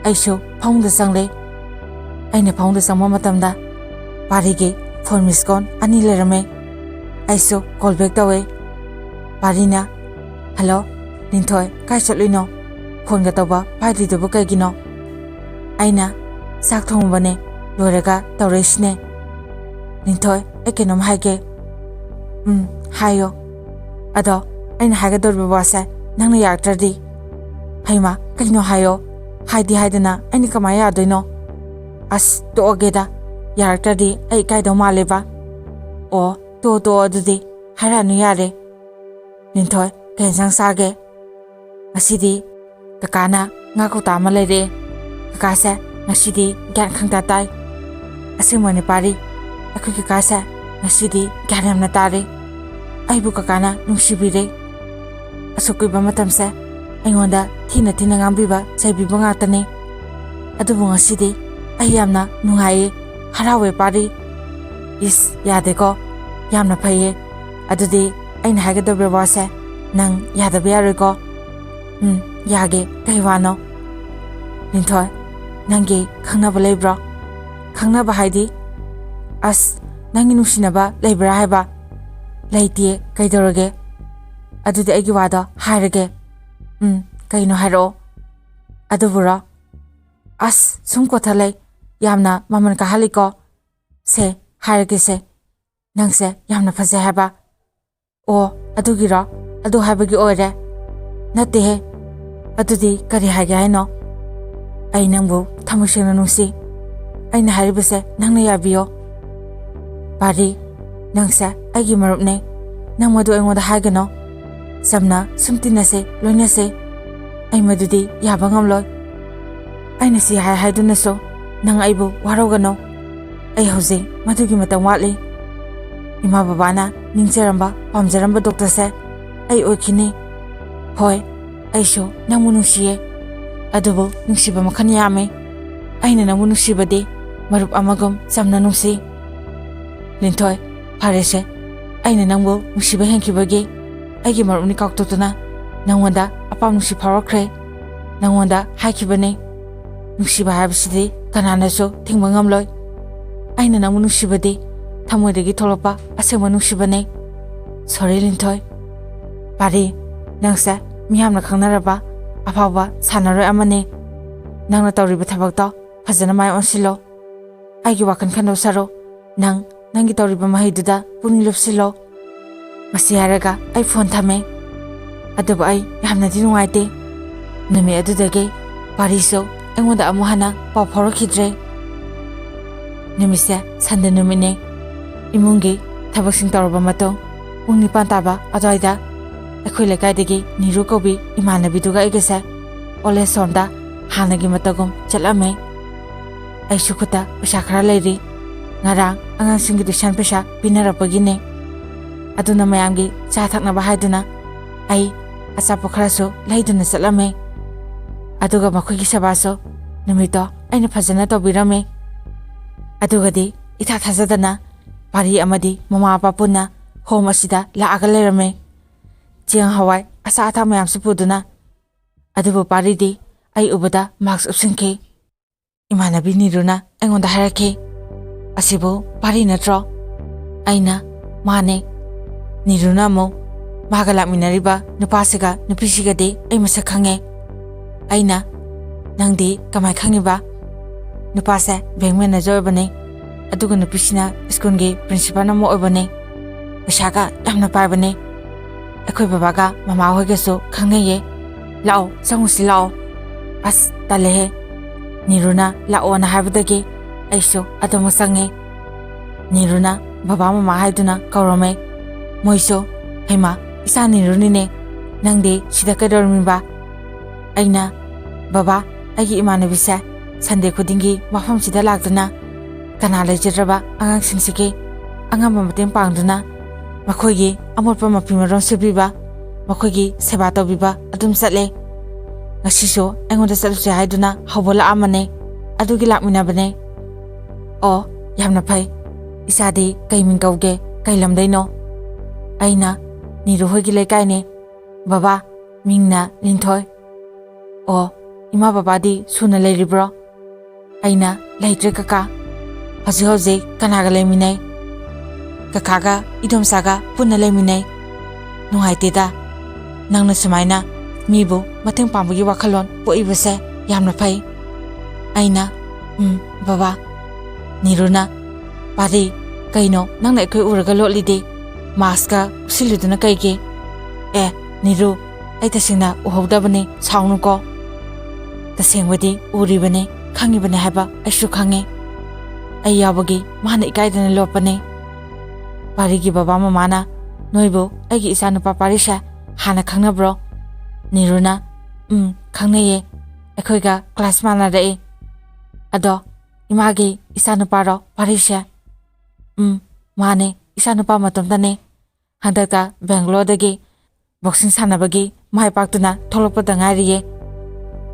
ꯑꯩꯁꯨ ꯐꯃꯨꯡꯗ ꯆꯪꯂꯦ꯫ ꯑꯩꯅ ꯐꯃꯨꯡꯗ ꯆꯪꯕ ꯃꯇꯝꯗ ꯄꯥꯔꯤꯒꯤ ꯐꯣꯟ ꯃꯤꯁ ꯀꯣꯜ ꯑꯅꯤ ꯂꯩꯔꯝꯃꯦ꯫ ꯑꯩꯁꯨ ꯀꯣꯜ ꯕꯦꯛ ꯇꯧꯋꯦ꯫ ꯄꯥꯔꯤꯅ, "ꯍꯜꯂꯣ, ꯂꯤꯟꯊꯣꯏ, ꯀꯥꯏ ꯆꯠꯂꯨꯏꯅꯣ? ꯐꯣꯟꯒ ꯇꯧꯕ ꯄꯥꯏꯗ꯭ꯔꯤꯗꯨꯕꯨ ꯀꯩꯒꯤꯅꯣ?" ꯑꯩꯅ, "ꯆꯥꯛ ꯊꯣꯡꯉꯨꯕꯅꯦ, ꯂꯣꯏꯔꯒ ꯇꯧꯔꯛꯏꯁꯤꯅꯦ꯫" "ꯂꯤꯟꯊꯣꯏ, ꯑꯩ ꯀꯩꯅꯣꯝ ꯍꯥꯏꯒꯦ꯫" "ꯎꯝ, ꯍꯥꯏꯌꯣ꯫" "ꯑꯗꯣ ꯑꯩꯅ ꯍꯥꯏꯒꯗꯧꯔꯤꯕ ꯋꯥꯁꯦ ꯅꯪꯅ ꯌꯥꯔꯛꯇ꯭ꯔꯗꯤ?" "ꯍꯩꯃꯥ, ꯀꯩꯅꯣ ꯍꯥꯏꯌꯣ꯫ ꯍꯥꯏꯗꯤ ꯍꯥꯏꯗꯅ ꯑꯩꯅ ꯀꯃꯥꯏꯅ ꯌꯥꯗꯣꯏꯅꯣ?" "ꯑꯁ, ꯇꯣꯛꯑꯒꯦꯗ꯫ ꯌꯥꯔꯛꯇ꯭ꯔꯗꯤ ꯑꯩ ꯏꯀꯥꯏꯗꯧ ꯃꯥꯜꯂꯦꯕ꯫" "ꯑꯣ, ꯇꯣꯛꯑꯣ, ꯇꯣꯛꯑꯣ ꯑꯗꯨꯗꯤ꯫ ꯍꯥꯏꯔꯛꯑꯅꯨ ꯌꯥꯔꯦ꯫" "ꯂꯤꯟꯊꯣꯏ, ꯀꯩ ꯌꯦꯟꯁꯥꯡ ꯆꯥꯒꯦ?" "ꯉꯁꯤꯗꯤ ꯀꯀꯥꯅ ꯉꯥ ꯀꯧꯇꯥ ꯑꯃ ꯂꯩꯔꯛꯑꯦ꯫ ꯀꯀꯥꯁꯦ ꯉꯁꯤꯗꯤ ꯒ꯭ꯌꯥꯟ ꯈꯪꯇꯥ ꯇꯥꯏ꯫ ꯑꯁꯦꯡꯕꯅꯤ ꯄꯥꯔꯤ, ꯑꯩꯈꯣꯏ ꯀꯀꯥꯁꯦ ꯉꯁꯤꯗꯤ ꯒ꯭ꯌꯥꯟ ꯌꯥꯝꯅ ꯇꯥꯔꯦ꯫ ꯑꯩꯕꯨ ꯀꯀꯥꯅ ꯅꯨꯡꯁꯤꯕꯤꯔꯦ꯫ ꯑꯁꯨꯛ ꯀꯨꯏꯕ ꯃꯇꯝꯁꯦ ꯑꯩꯉꯣꯟꯗ ꯊꯤꯅ ꯊꯤꯅ ꯉꯥꯡꯕꯤꯕ, ꯆꯩꯕꯤꯕ ꯉꯥꯛꯇꯅꯤ꯫ ꯑꯗꯨꯕꯨ ꯉꯁꯤꯗꯤ ꯑꯩ ꯌꯥꯝꯅ ꯅꯨꯡꯉꯥꯏꯌꯦ, ꯍꯔꯥꯎꯋꯦ ꯄꯥꯔꯤ꯫" "ꯏꯁ, ꯌꯥꯗꯦꯀꯣ꯫ ꯌꯥꯝꯅ ꯐꯩꯌꯦ꯫ ꯑꯗꯨꯗꯤ ꯑꯩꯅ ꯍꯥꯏꯒꯗꯧꯔꯤꯕ ꯋꯥꯁꯦ ꯅꯪ ꯌꯥꯗꯕ ꯌꯥꯔꯣꯏꯀꯣ꯫" "ꯎꯝ, ꯌꯥꯒꯦ꯫ ꯀꯩ ꯋꯥꯅꯣ?" "ꯂꯤꯟꯊꯣꯏ, ꯅꯪꯒꯤ ꯈꯪꯅꯕ ꯂꯩꯕ꯭ꯔꯣ?" "ꯈꯪꯅꯕ ꯍꯥꯏꯗꯤ?" "ꯑꯁ, ꯅꯪꯒꯤ ꯅꯨꯡꯁꯤꯅꯕ ꯂꯩꯕ꯭ꯔꯥ ꯍꯥꯏꯕ?" "ꯂꯩꯇꯦ, ꯀꯩꯗꯧꯔꯒꯦ?" "ꯑꯗꯨꯗꯤ ꯑꯩꯒꯤ ꯋꯥꯗꯣ ꯍꯥꯏꯔꯒꯦ꯫" "ꯎꯝ, ꯀꯩꯅꯣ ꯍꯥꯏꯔꯛꯑꯣ꯫" "ꯑꯗꯨꯕꯨꯔꯣ? ꯑꯁ, ꯁꯨꯝ ꯀꯣꯊ ꯂꯩ꯫ ꯌꯥꯝꯅ ꯃꯃꯜ ꯀꯥꯍꯜꯂꯤꯀꯣ꯫ ꯁꯦ, ꯍꯥꯏꯔꯒꯦꯁꯦ꯫ ꯅꯪꯁꯦ ꯌꯥꯝꯅ ꯐꯖꯩ ꯍꯥꯏꯕ꯫" "ꯑꯣ, ꯑꯗꯨꯒꯤꯔꯣ? ꯑꯗꯨ ꯍꯥꯏꯕꯒꯤ ꯑꯣꯏꯔꯦ?" "ꯅꯠꯇꯦꯍꯦ꯫" "ꯑꯗꯨꯗꯤ ꯀꯔꯤ ꯍꯥꯏꯒꯦ ꯍꯥꯏꯅꯣ?" "ꯑꯩ ꯅꯪꯕꯨ ꯊꯃꯣꯏ ꯁꯦꯡꯅ ꯅꯨꯡꯁꯤ꯫ ꯑꯩꯅ ꯍꯥꯏꯔꯤꯕꯁꯦ ꯅꯪꯅ ꯌꯥꯕꯤꯌꯣ꯫" "ꯄꯥꯔꯤ, ꯅꯪꯁꯦ ꯑꯩꯒꯤ ꯃꯔꯨꯞꯅꯦ꯫ ꯅꯪ ꯃꯗꯨ ꯑꯩꯉꯣꯟꯗ ꯍꯥꯏꯒꯅꯣ꯫ ꯆꯝꯅ ꯁꯨꯝ ꯇꯤꯟꯅꯁꯦ, ꯂꯣꯏꯅꯁꯦ꯫ ꯑꯩ ꯃꯗꯨꯗꯤ ꯌꯥꯕ ꯉꯝꯂꯣꯏ꯫ ꯑꯩꯅ ꯁꯤ ꯍꯥꯏ ꯍꯥꯏꯗꯨꯅꯁꯨ ꯅꯪ ꯑꯩꯕꯨ ꯋꯥꯔꯧꯒꯅꯨ꯫ ꯑꯩ ꯍꯧꯖꯤꯛ ꯃꯗꯨꯒꯤ ꯃꯇꯝ ꯋꯥꯠꯂꯤ꯫ ꯏꯃꯥ ꯕꯕꯥꯅ ꯅꯤꯡꯖꯔꯝꯕ, ꯄꯥꯝꯖꯔꯝꯕ ꯗꯣꯛꯇꯔꯁꯦ ꯑꯩ ꯑꯣꯏꯈꯤꯅꯤ꯫ ꯍꯣꯏ, ꯑꯩꯁꯨ ꯅꯪꯕꯨ ꯅꯨꯡꯁꯤꯌꯦ꯫ ꯑꯗꯨꯕꯨ ꯅꯨꯡꯁꯤꯕ ꯃꯈꯜ ꯌꯥꯝꯃꯤ꯫ ꯑꯩꯅ ꯅꯪꯕꯨ ꯅꯨꯡꯁꯤꯕꯗꯤ ꯃꯔꯨꯞ ꯑꯃꯒꯨꯝ ꯆꯝꯅ ꯅꯨꯡꯁꯤ꯫" "ꯂꯤꯟꯊꯣꯏ, ꯐꯔꯦꯁꯦ꯫ ꯑꯩꯅ ꯅꯪꯕꯨ ꯅꯨꯡꯁꯤꯕ ꯍꯦꯟꯈꯤꯕꯒꯤ ꯑꯩꯒꯤ ꯃꯔꯨꯞꯅꯤ ꯀꯥꯎꯊꯣꯛꯇꯨꯅ ꯅꯪꯉꯣꯟꯗ ꯑꯄꯥꯝ ꯅꯨꯡꯁꯤ ꯐꯥꯎꯔꯛꯈ꯭ꯔꯦ꯫ ꯅꯪꯉꯣꯟꯗ ꯍꯥꯏꯈꯤꯕꯅꯤ, ꯅꯨꯡꯁꯤꯕ ꯍꯥꯏꯕꯁꯤꯗꯤ ꯀꯅꯥꯅꯁꯨ ꯊꯤꯡꯕ ꯉꯝꯂꯣꯏ꯫ ꯑꯩꯅ ꯅꯪꯕꯨ ꯅꯨꯡꯁꯤꯕꯗꯤ ꯊꯃꯣꯏꯗꯒꯤ ꯊꯣꯛꯂꯛꯄ ꯑꯁꯦꯡꯕ ꯅꯨꯡꯁꯤꯕꯅꯤ꯫ ꯁꯣꯔꯤ, ꯂꯤꯟꯊꯣꯏ꯫" "ꯄꯥꯔꯤ, ꯅꯪꯁꯦ ꯃꯤꯌꯥꯝꯅ ꯈꯪꯅꯔꯕ ꯑꯐꯥꯎꯕ ꯁꯥꯟꯅꯔꯣꯏ ꯑꯃꯅꯤ꯫ ꯅꯪꯅ ꯇꯧꯔꯤꯕ ꯊꯕꯛꯇꯣ ꯐꯖꯅ ꯃꯥꯏ ꯑꯣꯟꯁꯤꯜꯂꯣ꯫ ꯑꯩꯒꯤ ꯋꯥꯈꯜ ꯈꯟꯗꯧ ꯁꯔꯨꯛ ꯅꯪ ꯅꯪꯒꯤ ꯇꯧꯔꯤꯕ ꯃꯍꯩꯗꯨꯗ ꯄꯨꯛꯅꯤꯡ ꯂꯨꯞꯁꯤꯜꯂꯣ꯫" ꯃꯁꯤ ꯍꯥꯏꯔꯒ ꯑꯩ ꯐꯣꯟ ꯊꯝꯃꯦ꯫ ꯑꯗꯨꯕꯨ ꯑꯩ ꯌꯥꯝꯅꯗꯤ ꯅꯨꯡꯉꯥꯏꯇꯦ꯫ ꯅꯨꯃꯤꯠ ꯑꯗꯨꯗꯒꯤ ꯄꯥꯔꯤꯁꯨ ꯑꯩꯉꯣꯟꯗ ꯑꯃꯨꯛ ꯍꯟꯅ ꯄꯥꯎ ꯐꯥꯎꯔꯛꯈꯤꯗ꯭ꯔꯦ꯫ ꯅꯨꯃꯤꯠꯁꯦ ꯁꯟꯗꯦ ꯅꯨꯃꯤꯠꯅꯤ꯫ ꯏꯃꯨꯡꯒꯤ ꯊꯕꯛꯁꯤꯡ ꯇꯧꯔꯕ ꯃꯇꯨꯡ ꯄꯨꯡ ꯅꯤꯄꯥꯟ ꯇꯥꯕ ꯑꯗꯨꯋꯥꯏꯗ ꯑꯩꯈꯣꯏ ꯂꯩꯀꯥꯏꯗꯒꯤ ꯅꯤꯔꯨ ꯀꯧꯕꯤ ꯏꯃꯥꯟꯅꯕꯤꯗꯨꯒ ꯑꯩꯒꯁꯦ ꯑꯣꯜ ꯑꯦꯖ ꯍꯣꯝꯗ ꯍꯥꯟꯅꯒꯤ ꯃꯇꯧꯒꯨꯝ ꯆꯠꯂꯝꯃꯦ꯫ ꯑꯩꯁꯨ ꯈꯨꯠꯇ ꯄꯩꯁꯥ ꯈꯔ ꯂꯩꯔꯤ꯫ ꯉꯔꯥꯡ ꯑꯉꯥꯡꯁꯤꯡꯒꯤ ꯇꯨꯏꯁꯟ ꯄꯩꯁꯥ ꯄꯤꯅꯔꯛꯄꯒꯤꯅꯦ꯫ ꯑꯗꯨꯅ ꯃꯌꯥꯝꯒꯤ ꯆꯥ ꯊꯛꯅꯕ ꯍꯥꯏꯗꯨꯅ ꯑꯩ ꯑꯆꯥꯄꯣꯠ ꯈꯔꯁꯨ ꯂꯩꯗꯨꯅ ꯆꯠꯂꯝꯃꯦ꯫ ꯑꯗꯨꯒ ꯃꯈꯣꯏꯒꯤ ꯁꯦꯕꯥꯁꯨ ꯅꯨꯃꯤꯠꯇꯣ ꯑꯩꯅ ꯐꯖꯅ ꯇꯧꯕꯤꯔꯝꯃꯦ꯫ ꯑꯗꯨꯒꯗꯤ ꯏꯊꯥ ꯊꯥꯖꯗꯅ ꯄꯥꯔꯤ ꯑꯃꯗꯤ ꯃꯃꯥ ꯃꯄꯥ ꯄꯨꯟꯅ ꯍꯣꯝ ꯑꯁꯤꯗ ꯂꯥꯛꯑꯒ ꯂꯩꯔꯝꯃꯦ꯫ ꯆꯦꯡ ꯍꯋꯥꯏ ꯑꯆꯥ ꯑꯊꯛ ꯃꯌꯥꯝꯁꯨ ꯄꯨꯗꯨꯅ꯫ ꯑꯗꯨꯕꯨ ꯄꯥꯔꯤꯗꯤ ꯑꯩ ꯎꯕꯗ ꯃꯥꯛꯁ ꯎꯞꯁꯤꯟꯈꯤ꯫ ꯏꯃꯥꯟꯅꯕꯤ ꯅꯤꯔꯨꯅ ꯑꯩꯉꯣꯟꯗ ꯍꯥꯏꯔꯛꯈꯤ, "ꯑꯁꯤꯕꯨ ꯄꯥꯔꯤ ꯅꯠꯇ꯭ꯔꯣ?" ꯑꯩꯅ, "ꯃꯥꯅꯦ꯫" ꯅꯤꯔꯨꯅ ꯑꯃꯨꯛ, "ꯃꯥꯒ ꯂꯥꯛꯃꯤꯟꯅꯔꯤꯕ ꯅꯨꯄꯥꯁꯤꯒ ꯅꯨꯄꯤꯁꯤꯒꯗꯤ ꯑꯩ ꯃꯁꯛ ꯈꯪꯉꯦ꯫" ꯑꯩꯅ, "ꯅꯪꯗꯤ ꯀꯃꯥꯏ ꯈꯪꯉꯤꯕ?" "ꯅꯨꯄꯥꯁꯦ ꯕꯦꯡꯛ ꯃꯦꯅꯦꯖꯔ ꯑꯣꯏꯕꯅꯦ, ꯑꯗꯨꯒ ꯅꯨꯄꯤꯁꯤꯅ ꯁ꯭ꯀꯨꯜꯒꯤ ꯄ꯭ꯔꯤꯟꯁꯤꯄꯥꯜ ꯑꯃ ꯑꯣꯏꯕꯅꯦ꯫ ꯄꯩꯁꯥꯒ ꯌꯥꯝꯅ ꯄꯥꯏꯕꯅꯦ꯫ ꯑꯩꯈꯣꯏ ꯕꯕꯥꯒ ꯃꯃꯥ ꯍꯣꯏꯒꯁꯨ ꯈꯪꯅꯩꯌꯦ꯫ ꯂꯥꯛꯑꯣ, ꯆꯪꯉꯨꯁꯤ ꯂꯥꯛꯑꯣ꯫" ꯑꯁ, ꯇꯜꯂꯦꯍꯦ꯫ ꯅꯤꯔꯨꯅ ꯂꯥꯛꯑꯣꯅ ꯍꯥꯏꯕꯗꯒꯤ ꯑꯩꯁꯨ ꯑꯗꯨꯃꯛ ꯆꯪꯉꯦ꯫ ꯅꯤꯔꯨꯅ ꯕꯕꯥ ꯃꯃꯥ ꯍꯥꯏꯗꯨꯅ ꯀꯧꯔꯝꯃꯦ꯫ ꯃꯣꯏꯁꯨ, "ꯍꯩꯃꯥ, ꯏꯆꯥ ꯅꯤꯔꯨꯅꯤꯅꯦ, ꯅꯪꯗꯤ ꯁꯤꯗ ꯀꯩꯗꯧꯔꯝꯃꯤꯕ?" ꯑꯩꯅ, "ꯕꯕꯥ, ꯑꯩꯒꯤ ꯏꯃꯥꯟꯅꯕꯤꯁꯦ ꯁꯟꯗꯦ ꯈꯨꯗꯤꯡꯒꯤ ꯃꯐꯝꯁꯤꯗ ꯂꯥꯛꯇꯨꯅ ꯀꯅꯥ ꯂꯩꯖꯗ꯭ꯔꯕ ꯑꯉꯥꯡꯁꯤꯡꯁꯤꯒꯤ ꯑꯉꯝꯕ ꯃꯇꯦꯡ ꯄꯥꯡꯗꯨꯅ ꯃꯈꯣꯏꯒꯤ ꯑꯃꯣꯠꯄ ꯃꯐꯤ ꯃꯔꯣꯟ ꯁꯨꯕꯤꯕ, ꯃꯈꯣꯏꯒꯤ ꯁꯦꯕꯥ ꯇꯧꯕꯤꯕ ꯑꯗꯨꯝ ꯆꯠꯂꯦ꯫ ꯉꯁꯤꯁꯨ ꯑꯩꯉꯣꯟꯗ ꯆꯠꯂꯨꯁꯦ ꯍꯥꯏꯗꯨꯅ ꯍꯧꯕ ꯂꯥꯛꯑꯝꯕꯅꯦ, ꯑꯗꯨꯒꯤ ꯂꯥꯛꯃꯤꯟꯅꯕꯅꯦ꯫" "ꯑꯣ, ꯌꯥꯝꯅ ꯐꯩ꯫ ꯏꯆꯥꯗꯤ ꯀꯩ ꯃꯤꯡ ꯀꯧꯒꯦ? ꯀꯩ ꯂꯝꯗꯩꯅꯣ?" ꯑꯩꯅ, "ꯅꯤꯔꯨ ꯍꯣꯏꯒꯤ ꯂꯩꯀꯥꯏꯅꯦ꯫ ꯕꯕꯥ, ꯃꯤꯡꯅ ꯂꯤꯟꯊꯣꯏ꯫" "ꯑꯣ, ꯏꯃꯥ ꯕꯕꯥꯗꯤ ꯁꯨꯅ ꯂꯩꯔꯤꯕ꯭ꯔꯣ?" ꯑꯩꯅ, "ꯂꯩꯇ꯭ꯔꯦ ꯀꯀꯥ꯫ ꯍꯧꯖꯤꯛ ꯍꯧꯖꯤꯛ ꯀꯅꯥꯒ ꯂꯩꯃꯤꯟꯅꯩ?" "ꯀꯀꯥꯒ ꯏꯗꯣꯝꯆꯥꯒ ꯄꯨꯟꯅ ꯂꯩꯃꯤꯟꯅꯩ꯫" "ꯅꯨꯡꯉꯥꯏꯇꯦꯗ, ꯅꯪꯅ ꯁꯨꯃꯥꯏꯅ ꯃꯤꯕꯨ ꯃꯇꯦꯡ ꯄꯥꯡꯕꯒꯤ ꯋꯥꯈꯜꯂꯣꯟ ꯄꯣꯛꯏꯕꯁꯦ ꯌꯥꯝꯅ ꯐꯩ꯫" ꯑꯩꯅ, "ꯎꯝ, ꯕꯕꯥ꯫" ꯅꯤꯔꯨꯅ, "ꯄꯥꯔꯤ, ꯀꯩꯅꯣ ꯅꯪꯅ ꯑꯩꯈꯣꯏ ꯎꯔꯒ ꯂꯣꯠꯂꯤꯗꯤ? ꯃꯥꯁꯀ ꯎꯞꯁꯤꯜꯂꯤꯗꯨꯅ ꯀꯩꯒꯤ?" "ꯑꯦ, ꯅꯤꯔꯨ, ꯑꯩ ꯇꯁꯦꯡꯅ ꯎꯍꯧꯗꯕꯅꯤ, ꯁꯥꯎꯅꯨꯀꯣ꯫ ꯇꯁꯦꯡꯕꯗꯤ ꯎꯔꯤꯕꯅꯤ, ꯈꯪꯉꯤꯕꯅꯤ ꯍꯥꯏꯕ ꯑꯩꯁꯨ ꯈꯪꯉꯤ꯫ ꯑꯩ ꯌꯥꯎꯕꯒꯤ ꯃꯥꯅ ꯏꯀꯥꯏꯗꯅ ꯂꯣꯠꯄꯅꯤ꯫" ꯄꯥꯔꯤꯒꯤ ꯕꯕꯥ ꯃꯃꯥꯅ, "ꯅꯣꯏꯕꯨ ꯑꯩꯒꯤ ꯏꯆꯥꯅꯨꯄꯥ ꯄꯥꯔꯤꯁꯦ ꯍꯥꯟꯅ ꯈꯪꯅꯕ꯭ꯔꯣ?" ꯅꯤꯔꯨꯅ, "ꯎꯝ, ꯈꯪꯅꯩꯌꯦ꯫ ꯑꯩꯈꯣꯏꯒ ꯀ꯭ꯂꯥꯁ ꯃꯥꯟꯅꯔꯛꯏ꯫" "ꯑꯗꯣ, ꯏꯃꯥꯒꯤ ꯏꯆꯥꯅꯨꯄꯥꯔꯣ ꯄꯥꯔꯤꯁꯦ?" "ꯎꯝ, ꯃꯥꯅꯦ, ꯏꯆꯥꯅꯨꯄꯥ ꯃꯇꯣꯝꯇꯅꯦ꯫ ꯍꯟꯗꯛꯇ ꯕꯦꯡꯒ꯭ꯂꯣꯔꯗꯒꯤ ꯕꯣꯛꯁꯤꯡ ꯁꯥꯟꯅꯕꯒꯤ ꯃꯥꯏ ꯄꯥꯛꯇꯨꯅ ꯊꯣꯛꯂꯛꯄꯗ ꯉꯥꯏꯔꯤꯌꯦ꯫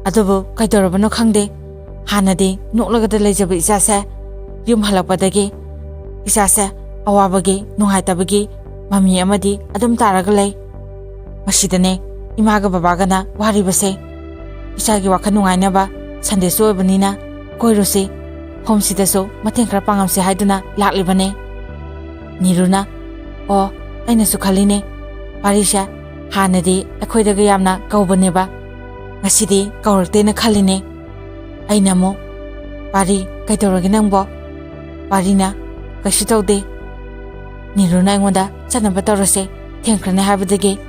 ꯑꯗꯨꯕꯨ ꯀꯩꯗꯧꯔꯕꯅꯣ ꯈꯪꯗꯦ, ꯍꯥꯟꯅꯗꯤ ꯅꯣꯛꯂꯒꯗ ꯂꯩꯖꯕ ꯏꯆꯥꯁꯦ ꯌꯨꯝ ꯍꯜꯂꯛꯄꯗꯒꯤ ꯏꯆꯥꯁꯦ ꯑꯋꯥꯕꯒꯤ, ꯅꯨꯡꯉꯥꯏꯇꯕꯒꯤ ꯃꯃꯤ ꯑꯃꯗꯤ ꯑꯗꯨꯝ ꯇꯥꯔꯒ ꯂꯩ꯫ ꯃꯁꯤꯗꯅꯦ ꯏꯃꯥꯒ ꯕꯕꯥꯒꯅ ꯋꯥꯔꯤꯕꯁꯦ꯫ ꯏꯆꯥꯒꯤ ꯋꯥꯈꯜ ꯅꯨꯡꯉꯥꯏꯅꯕ ꯁꯟꯗꯦꯁꯨ ꯑꯣꯏꯕꯅꯤꯅ ꯀꯣꯏꯔꯨꯁꯤ꯫ ꯍꯣꯝꯁꯤꯗꯁꯨ ꯃꯇꯦꯡ ꯈꯔ ꯄꯥꯡꯉꯝꯁꯤ ꯍꯥꯏꯗꯨꯅ ꯂꯥꯛꯂꯤꯕꯅꯦ꯫ ꯅꯤꯔꯨꯅ, "ꯑꯣ, ꯑꯩꯅꯁꯨ ꯈꯜꯂꯤꯅꯦ, ꯄꯥꯔꯤꯁꯦ ꯍꯥꯟꯅꯗꯤ ꯑꯩꯈꯣꯏꯗꯒ ꯌꯥꯝꯅ ꯀꯧꯕꯅꯦꯕ, ꯉꯁꯤꯗꯤ ꯀꯧꯔꯛꯇꯦꯅ ꯈꯜꯂꯤꯅꯦ꯫" ꯑꯩꯅ ꯑꯃꯨꯛ, "ꯄꯥꯔꯤ, ꯀꯩꯗꯧꯔꯒꯦ ꯅꯪꯕꯣ?" ꯄꯥꯔꯤꯅ, "ꯀꯩꯁꯨ ꯇꯧꯗꯦ꯫" ꯅꯤꯔꯨꯅ ꯑꯩꯉꯣꯟꯗ, "ꯆꯠꯅꯕ ꯇꯧꯔꯁꯦ, ꯊꯦꯡꯈ꯭ꯔꯅꯤ ꯍꯥꯏꯕꯗꯒꯤ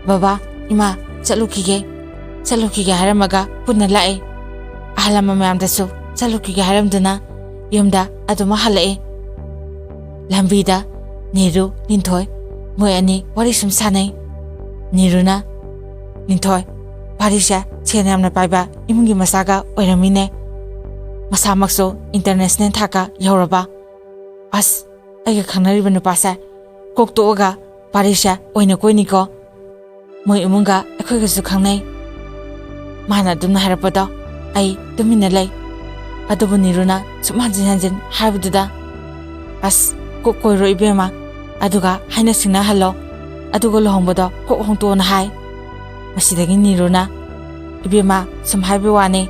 ꯕꯕꯥ, ꯏꯃꯥ, ꯆꯠꯂꯨꯈꯤꯒꯦ, ꯆꯠꯂꯨꯈꯤꯒꯦ ꯍꯥꯏꯔꯝꯃꯒ ꯄꯨꯟꯅ ꯂꯥꯛꯑꯦ꯫ ꯑꯍꯜ ꯂꯃꯟ ꯃꯌꯥꯝꯗꯁꯨ ꯆꯠꯂꯨꯈꯤꯒꯦ ꯍꯥꯏꯔꯝꯗꯨꯅ ꯌꯨꯝꯗ ꯑꯗꯨꯃꯛ ꯍꯜꯂꯛꯑꯦ꯫" ꯂꯝꯕꯤꯗ ꯅꯤꯔꯨ, ꯂꯤꯟꯊꯣꯏ ꯃꯣꯏ ꯑꯅꯤ ꯋꯥꯔꯤ ꯁꯨꯝ ꯁꯥꯟꯅꯩ꯫ ꯅꯤꯔꯨꯅ, "ꯂꯤꯟꯊꯣꯏ, ꯄꯥꯔꯤꯁꯦ ꯁꯦꯟ ꯌꯥꯝꯅ ꯄꯥꯏꯕ ꯏꯃꯨꯡꯒꯤ ꯃꯆꯥꯒ ꯑꯣꯏꯔꯝꯃꯤꯅꯦ꯫ ꯃꯁꯥꯃꯛꯁꯨ ꯏꯟꯇꯔꯅꯦꯁꯅꯦꯜ ꯊꯥꯛꯀ ꯌꯧꯔꯕ꯫ ꯑꯁ, ꯑꯩꯒ ꯈꯪꯅꯔꯤꯕ ꯅꯨꯄꯥꯁꯦ ꯀꯣꯛ ꯇꯣꯛꯑꯒ ꯄꯥꯔꯤꯁꯦ ꯑꯣꯏꯅ ꯀꯣꯏꯅꯤꯀꯣ꯫ ꯃꯣꯏ ꯏꯃꯨꯡꯒ ꯑꯩꯈꯣꯏꯒꯁꯨ ꯈꯪꯅꯩ꯫" ꯃꯥꯅ ꯑꯗꯨꯝꯅ ꯍꯥꯏꯔꯛꯄꯗꯣ ꯑꯩ ꯇꯨꯃꯤꯟꯅ ꯂꯩ꯫ ꯑꯗꯨꯕꯨ ꯅꯤꯔꯨꯅ ꯁꯨꯝ ꯍꯟꯖꯤꯟ ꯍꯟꯖꯤꯟ ꯍꯥꯏꯕꯗꯨꯗ, "ꯑꯁ, ꯀꯣꯛ ꯀꯣꯏꯔꯣ ꯏꯕꯦꯝꯃ, ꯑꯗꯨꯒ ꯍꯥꯏꯅ ꯁꯤꯡꯅꯍꯜꯂꯣ, ꯑꯗꯨꯒ ꯂꯨꯍꯣꯡꯕꯗꯣ ꯀꯣꯛ ꯍꯣꯡꯇꯣꯛꯑꯣꯅ" ꯍꯥꯏ꯫ ꯃꯁꯤꯗꯒꯤ ꯅꯤꯔꯨꯅ, "ꯏꯕꯦꯝꯃ, ꯁꯨꯝ ꯍꯥꯏꯕ ꯋꯥꯅꯤ,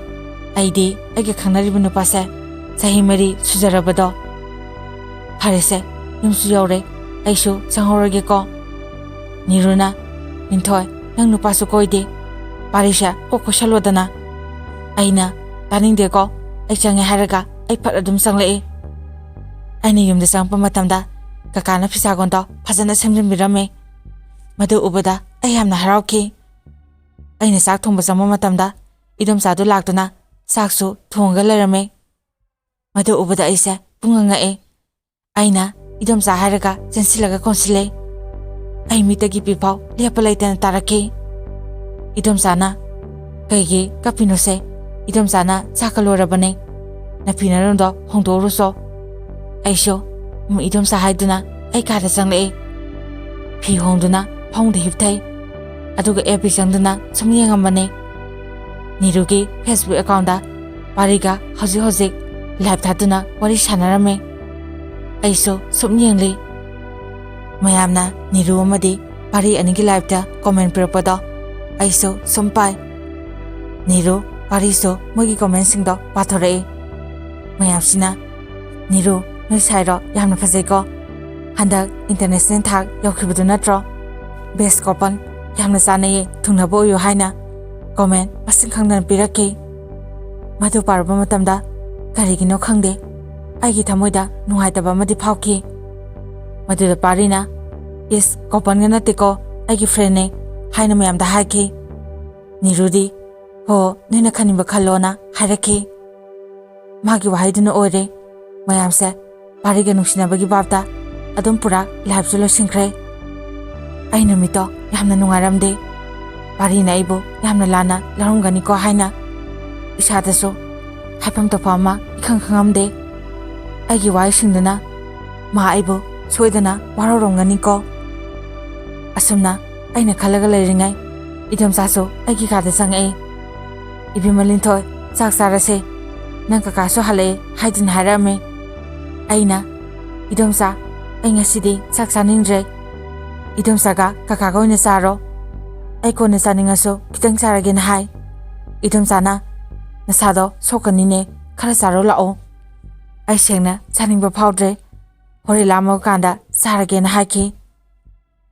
ꯑꯩꯗꯤ ꯑꯩꯒ ꯈꯪꯅꯔꯤꯕ ꯅꯨꯄꯥꯁꯦ ꯆꯍꯤ ꯃꯔꯤ ꯁꯨꯖꯔꯕꯗꯣ꯫ ꯐꯔꯦꯁꯦ, ꯌꯨꯝꯁꯨ ꯌꯧꯔꯦ, ꯑꯩꯁꯨ ꯆꯪꯍꯧꯔꯒꯦꯀꯣ꯫" ꯅꯤꯔꯨꯅ, "ꯂꯤꯟꯊꯣꯏ, ꯅꯪ ꯅꯨꯄꯥꯁꯨ ꯀꯣꯏꯗꯦ, ꯄꯥꯔꯤꯁꯦ ꯀꯣꯛ ꯀꯣꯏꯁꯜꯂꯣꯗꯅ꯫" ꯑꯩꯅ, "ꯇꯥꯅꯤꯡꯗꯦꯀꯣ, ꯑꯩ ꯆꯪꯉꯦ ꯍꯥꯏꯔꯒ ꯑꯩ ꯐꯠ ꯑꯗꯨꯝ ꯆꯪꯂꯛꯏ꯫" ꯑꯩꯅ ꯌꯨꯝꯗ ꯆꯪꯉꯛꯄ ꯃꯇꯝꯗ ꯀꯀꯥꯅ ꯐꯤꯁꯥꯒꯣꯟꯗꯣ ꯐꯖꯅ ꯁꯦꯝꯖꯤꯟꯕꯤꯔꯝꯃꯦ꯫ ꯃꯗꯨ ꯎꯕꯗ ꯑꯩ ꯌꯥꯝꯅ ꯍꯔꯥꯎꯈꯤ꯫ ꯑꯩꯅ ꯆꯥꯛ ꯊꯣꯡꯕ ꯆꯪꯕ ꯃꯇꯝꯗ ꯏꯗꯣꯝꯆꯥꯗꯨ ꯂꯥꯛꯇꯨꯅ ꯆꯥꯛꯁꯨ ꯊꯣꯡꯉꯒ ꯂꯩꯔꯝꯃꯦ꯫ ꯃꯗꯨ ꯎꯕꯗ ꯑꯩꯁꯦ ꯄꯨꯡꯉꯛ ꯉꯛꯑꯦ꯫ ꯑꯩꯅ ꯏꯗꯣꯝꯆꯥ ꯍꯥꯏꯔꯒ ꯆꯦꯟꯁꯤꯜꯂꯒ ꯀꯣꯟꯁꯤꯜꯂꯦ꯫ ꯑꯩ ꯃꯤꯠꯇꯒꯤ ꯄꯤꯐꯥꯎ ꯂꯦꯞꯄ ꯂꯩꯇꯅ ꯇꯥꯔꯛꯈꯤ꯫ ꯏꯗꯣꯝꯆꯥꯅ, "ꯀꯩꯒꯤ ꯀꯞꯄꯤꯅꯣꯁꯦ? ꯏꯗꯣꯝꯆꯥꯅ ꯆꯥꯛꯀ ꯂꯣꯏꯔꯕꯅꯦ꯫ ꯅꯐꯤ ꯅꯔꯣꯟꯗꯣ ꯍꯣꯡꯗꯣꯛꯎꯔꯨꯆꯣ꯫" ꯑꯩꯁꯨ, "ꯎꯝ, ꯏꯗꯣꯝꯆꯥ" ꯍꯥꯏꯗꯨꯅ ꯑꯩ ꯀꯥꯗ ꯆꯪꯂꯛꯑꯦ꯫ ꯐꯤ ꯍꯣꯡꯗꯨꯅ ꯐꯃꯨꯡꯗ ꯍꯤꯞꯊꯩ꯫ ꯑꯗꯨꯒ ꯑꯦꯐ ꯕꯤ ꯆꯪꯗꯨꯅ ꯁꯨꯝ ꯌꯦꯡꯉꯝꯕꯅꯦ꯫ ꯅꯤꯔꯨꯒꯤ ꯐꯦꯁꯕꯨꯛ ꯑꯦꯀꯥꯎꯟꯗ ꯄꯥꯔꯤꯒ ꯍꯧꯖꯤꯛ ꯍꯧꯖꯤꯛ ꯂꯥꯏꯚ ꯊꯥꯗꯨꯅ ꯋꯥꯔꯤ ꯁꯥꯟꯅꯔꯝꯃꯦ꯫ ꯑꯩꯁꯨ ꯁꯨꯝ ꯌꯦꯡꯂꯤ꯫ ꯃꯌꯥꯝꯅ ꯅꯤꯔꯨ ꯑꯃꯗꯤ ꯄꯥꯔꯤ ꯑꯅꯤꯒꯤ ꯂꯥꯏꯚꯇ ꯀꯣꯃꯦꯟ ꯄꯤꯔꯛꯄꯗꯣ ꯑꯩꯁꯨ ꯁꯨꯝ ꯄꯥꯏ꯫ ꯅꯤꯔꯨ, ꯄꯥꯔꯤꯁꯨ ꯃꯣꯏꯒꯤ ꯀꯣꯃꯦꯟꯁꯤꯡꯗꯣ ꯄꯥꯊꯣꯔꯛꯏ꯫ ꯃꯌꯥꯝꯁꯤꯅ, "ꯅꯤꯔꯨ, ꯅꯣꯏ ꯁꯥꯏꯔꯣ? ꯌꯥꯝꯅ ꯐꯖꯩꯀꯣ꯫ ꯍꯟꯗꯛ international ꯊꯥꯛ ꯌꯧꯈꯤꯕꯗꯨ ꯅꯠꯇ꯭ꯔꯣ? Best couple, ꯌꯥꯝꯅ ꯆꯥꯅꯩꯌꯦ, ꯊꯨꯡꯅꯕ ꯑꯣꯏꯌꯨ" ꯍꯥꯏꯅ comment ꯃꯁꯤꯡ ꯈꯪꯗꯅ ꯄꯤꯔꯛꯈꯤ꯫ ꯃꯗꯨ ꯄꯥꯔꯨꯕ ꯃꯇꯝꯗ ꯀꯔꯤꯒꯤꯅꯣ ꯈꯪꯗꯦ, ꯑꯩꯒꯤ ꯊꯃꯣꯏꯗ ꯅꯨꯡꯉꯥꯏꯇꯕ ꯑꯃꯗꯤ ꯐꯥꯎꯈꯤ꯫ ꯃꯗꯨꯗ ꯄꯥꯔꯤꯅ, "ꯏꯁ, coupleꯒ ꯅꯠꯇꯦꯀꯣ, ꯑꯩꯒꯤ friendꯅꯦ" ꯍꯥꯏꯅ ꯃꯌꯥꯝꯗ ꯍꯥꯏꯈꯤ꯫ ꯅꯤꯔꯨꯗꯤ, "ꯍꯣ, ꯅꯣꯏꯅ ꯈꯟꯅꯤꯡꯕ ꯈꯜꯂꯣꯅ" ꯍꯥꯏꯔꯛꯈꯤ꯫ ꯃꯥꯒꯤ ꯋꯥꯍꯩꯗꯨꯅ ꯑꯣꯏꯔꯦ, ꯃꯌꯥꯝꯁꯦ ꯄꯥꯔꯤꯒ ꯅꯨꯡꯁꯤꯅꯕꯒꯤ ꯚꯥꯞꯇ ꯑꯗꯨꯝ ꯄꯨꯔꯥ liveꯁꯨ ꯂꯣꯏꯁꯤꯟꯈ꯭ꯔꯦ꯫ ꯑꯩ ꯅꯨꯃꯤꯠꯇꯣ ꯌꯥꯝꯅ ꯅꯨꯡꯉꯥꯏꯔꯝꯗꯦ꯫ ꯄꯥꯔꯤꯅ ꯑꯩꯕꯨ ꯌꯥꯝꯅ ꯂꯥꯟꯅ ꯂꯧꯔꯝꯒꯅꯤꯀꯣ ꯍꯥꯏꯅ ꯏꯁꯥꯗꯁꯨ ꯍꯥꯏꯐꯝ ꯇꯧꯐꯝ ꯑꯃ ꯏꯈꯪ ꯈꯪꯉꯝꯗꯦ꯫ ꯑꯩꯒꯤ ꯋꯥꯍꯩꯁꯤꯡꯗꯨꯅ ꯃꯥ ꯑꯩꯕꯨ ꯁꯣꯏꯗꯅ ꯋꯥꯔꯧꯔꯝꯒꯅꯤꯀꯣ꯫ ꯑꯁꯨꯝꯅ ꯑꯩꯅ ꯈꯜꯂꯒ ꯂꯩꯔꯤꯉꯩ, ꯏꯗꯣꯝꯆꯥꯁꯨ ꯑꯩꯒꯤ ꯀꯥꯗ ꯆꯪꯉꯛꯑꯦ꯫ "ꯏꯕꯦꯝꯃ ꯂꯤꯟꯊꯣꯏ, ꯆꯥꯛ ꯆꯥꯔꯁꯦ꯫ ꯅꯪ ꯀꯀꯥꯁꯨ ꯍꯜꯂꯛꯑꯦ" ꯍꯥꯏꯗꯨꯅ ꯍꯥꯏꯔꯛꯑꯝꯃꯦ꯫ ꯑꯩꯅ, "ꯏꯗꯣꯝꯆꯥ, ꯑꯩ ꯉꯁꯤꯗꯤ ꯆꯥꯛ ꯆꯥꯅꯤꯡꯗ꯭ꯔꯦ꯫ ꯏꯗꯣꯝꯆꯥꯒ ꯀꯀꯥꯒ ꯑꯣꯏꯅ ꯆꯥꯔꯣ꯫ ꯑꯩ ꯀꯣꯟꯅ ꯆꯥꯅꯤꯡꯉꯁꯨ ꯈꯤꯇꯪ ꯆꯥꯔꯒꯦꯅ" ꯍꯥꯏ꯫ ꯏꯗꯣꯝꯆꯥꯅ, "ꯅꯁꯥꯗꯣ ꯁꯣꯛꯀꯅꯤꯅꯦ, ꯈꯔ ꯆꯥꯔꯣ ꯂꯥꯛꯑꯣ꯫ ꯑꯩ ꯁꯦꯡꯅ ꯆꯥꯅꯤꯡꯕ ꯐꯥꯎꯗ꯭ꯔꯦ꯫ ꯍꯣꯔꯦꯟ ꯂꯥꯝꯃꯀꯥꯟꯗ ꯆꯥꯔꯒꯦꯅ" ꯍꯥꯏꯈꯤ꯫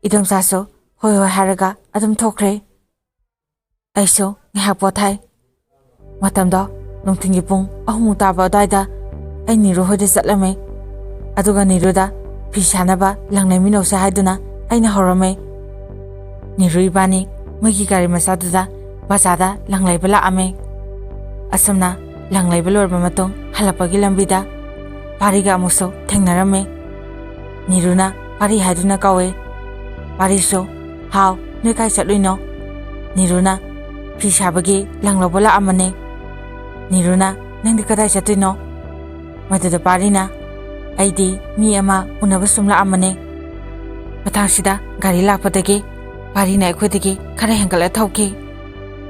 ꯏꯗꯣꯝꯆꯥꯁꯨ ꯍꯣꯏ ꯍꯣꯏ ꯍꯥꯏꯔꯒ ꯑꯗꯨꯝ ꯊꯣꯛꯈ꯭ꯔꯦ꯫ ꯑꯩꯁꯨ ꯉꯥꯏꯍꯥꯛ ꯄꯣꯊꯥꯏ꯫ ꯃꯇꯝꯗꯣ ꯅꯨꯡꯊꯤꯜꯒꯤ ꯄꯨꯡ ꯑꯍꯨꯝꯃꯨꯛ ꯇꯥꯕ ꯑꯗꯨꯋꯥꯏꯗ ꯑꯩ ꯅꯤꯔꯨ ꯍꯣꯏꯗ ꯆꯠꯂꯝꯃꯦ꯫ ꯑꯗꯨꯒ ꯅꯤꯔꯨꯗ ꯐꯤ ꯁꯥꯅꯕ ꯂꯪ ꯂꯩꯃꯤꯟꯅꯧꯁꯦ ꯍꯥꯏꯗꯨꯅ ꯑꯩꯅ ꯍꯧꯔꯝꯃꯦ꯫ ꯅꯤꯔꯨ ꯏꯕꯥꯅꯤ ꯃꯣꯏꯒꯤ ꯒꯥꯔꯤ ꯃꯆꯥꯗꯨꯗ ꯕꯖꯥꯔꯗ ꯂꯪ ꯂꯩꯕ ꯂꯥꯛꯑꯝꯃꯦ꯫ ꯑꯁꯨꯝꯅ ꯂꯪ ꯂꯩꯕ ꯂꯣꯏꯔꯕ ꯃꯇꯨꯡ ꯍꯜꯂꯛꯄꯒꯤ ꯂꯝꯕꯤꯗ ꯄꯥꯔꯤꯒ ꯑꯃꯨꯛꯁꯨ ꯊꯦꯡꯅꯔꯝꯃꯦ꯫ ꯅꯤꯔꯨꯅ ꯄꯥꯔꯤ ꯍꯥꯏꯗꯨꯅ ꯀꯧꯋꯦ꯫ ꯄꯥꯔꯤꯁꯨ, "ꯍꯥꯎ, ꯅꯣꯏ ꯀꯥꯏ ꯆꯠꯂꯨꯏꯅꯣ?" ꯅꯤꯔꯨꯅ, "ꯐꯤ ꯁꯥꯕꯒꯤ ꯂꯪ ꯂꯧꯕ ꯂꯥꯛꯑꯝꯕꯅꯦ꯫" ꯅꯤꯔꯨꯅ, "ꯅꯪꯗꯤ ꯀꯗꯥꯏ ꯆꯠꯇꯣꯏꯅꯣ?" ꯃꯗꯨꯗ ꯄꯥꯔꯤꯅ, "ꯑꯩꯗꯤ ꯃꯤ ꯑꯃ ꯎꯅꯕ ꯁꯨꯝ ꯂꯥꯛꯑꯝꯕꯅꯦ꯫" ꯃꯇꯥꯡꯁꯤꯗ ꯒꯥꯔꯤ ꯂꯥꯛꯄꯗꯒꯤ ꯄꯥꯔꯤꯅ ꯑꯩꯈꯣꯏꯗꯒꯤ ꯈꯔ ꯍꯦꯟꯒꯠꯂ ꯊꯧꯈꯤ꯫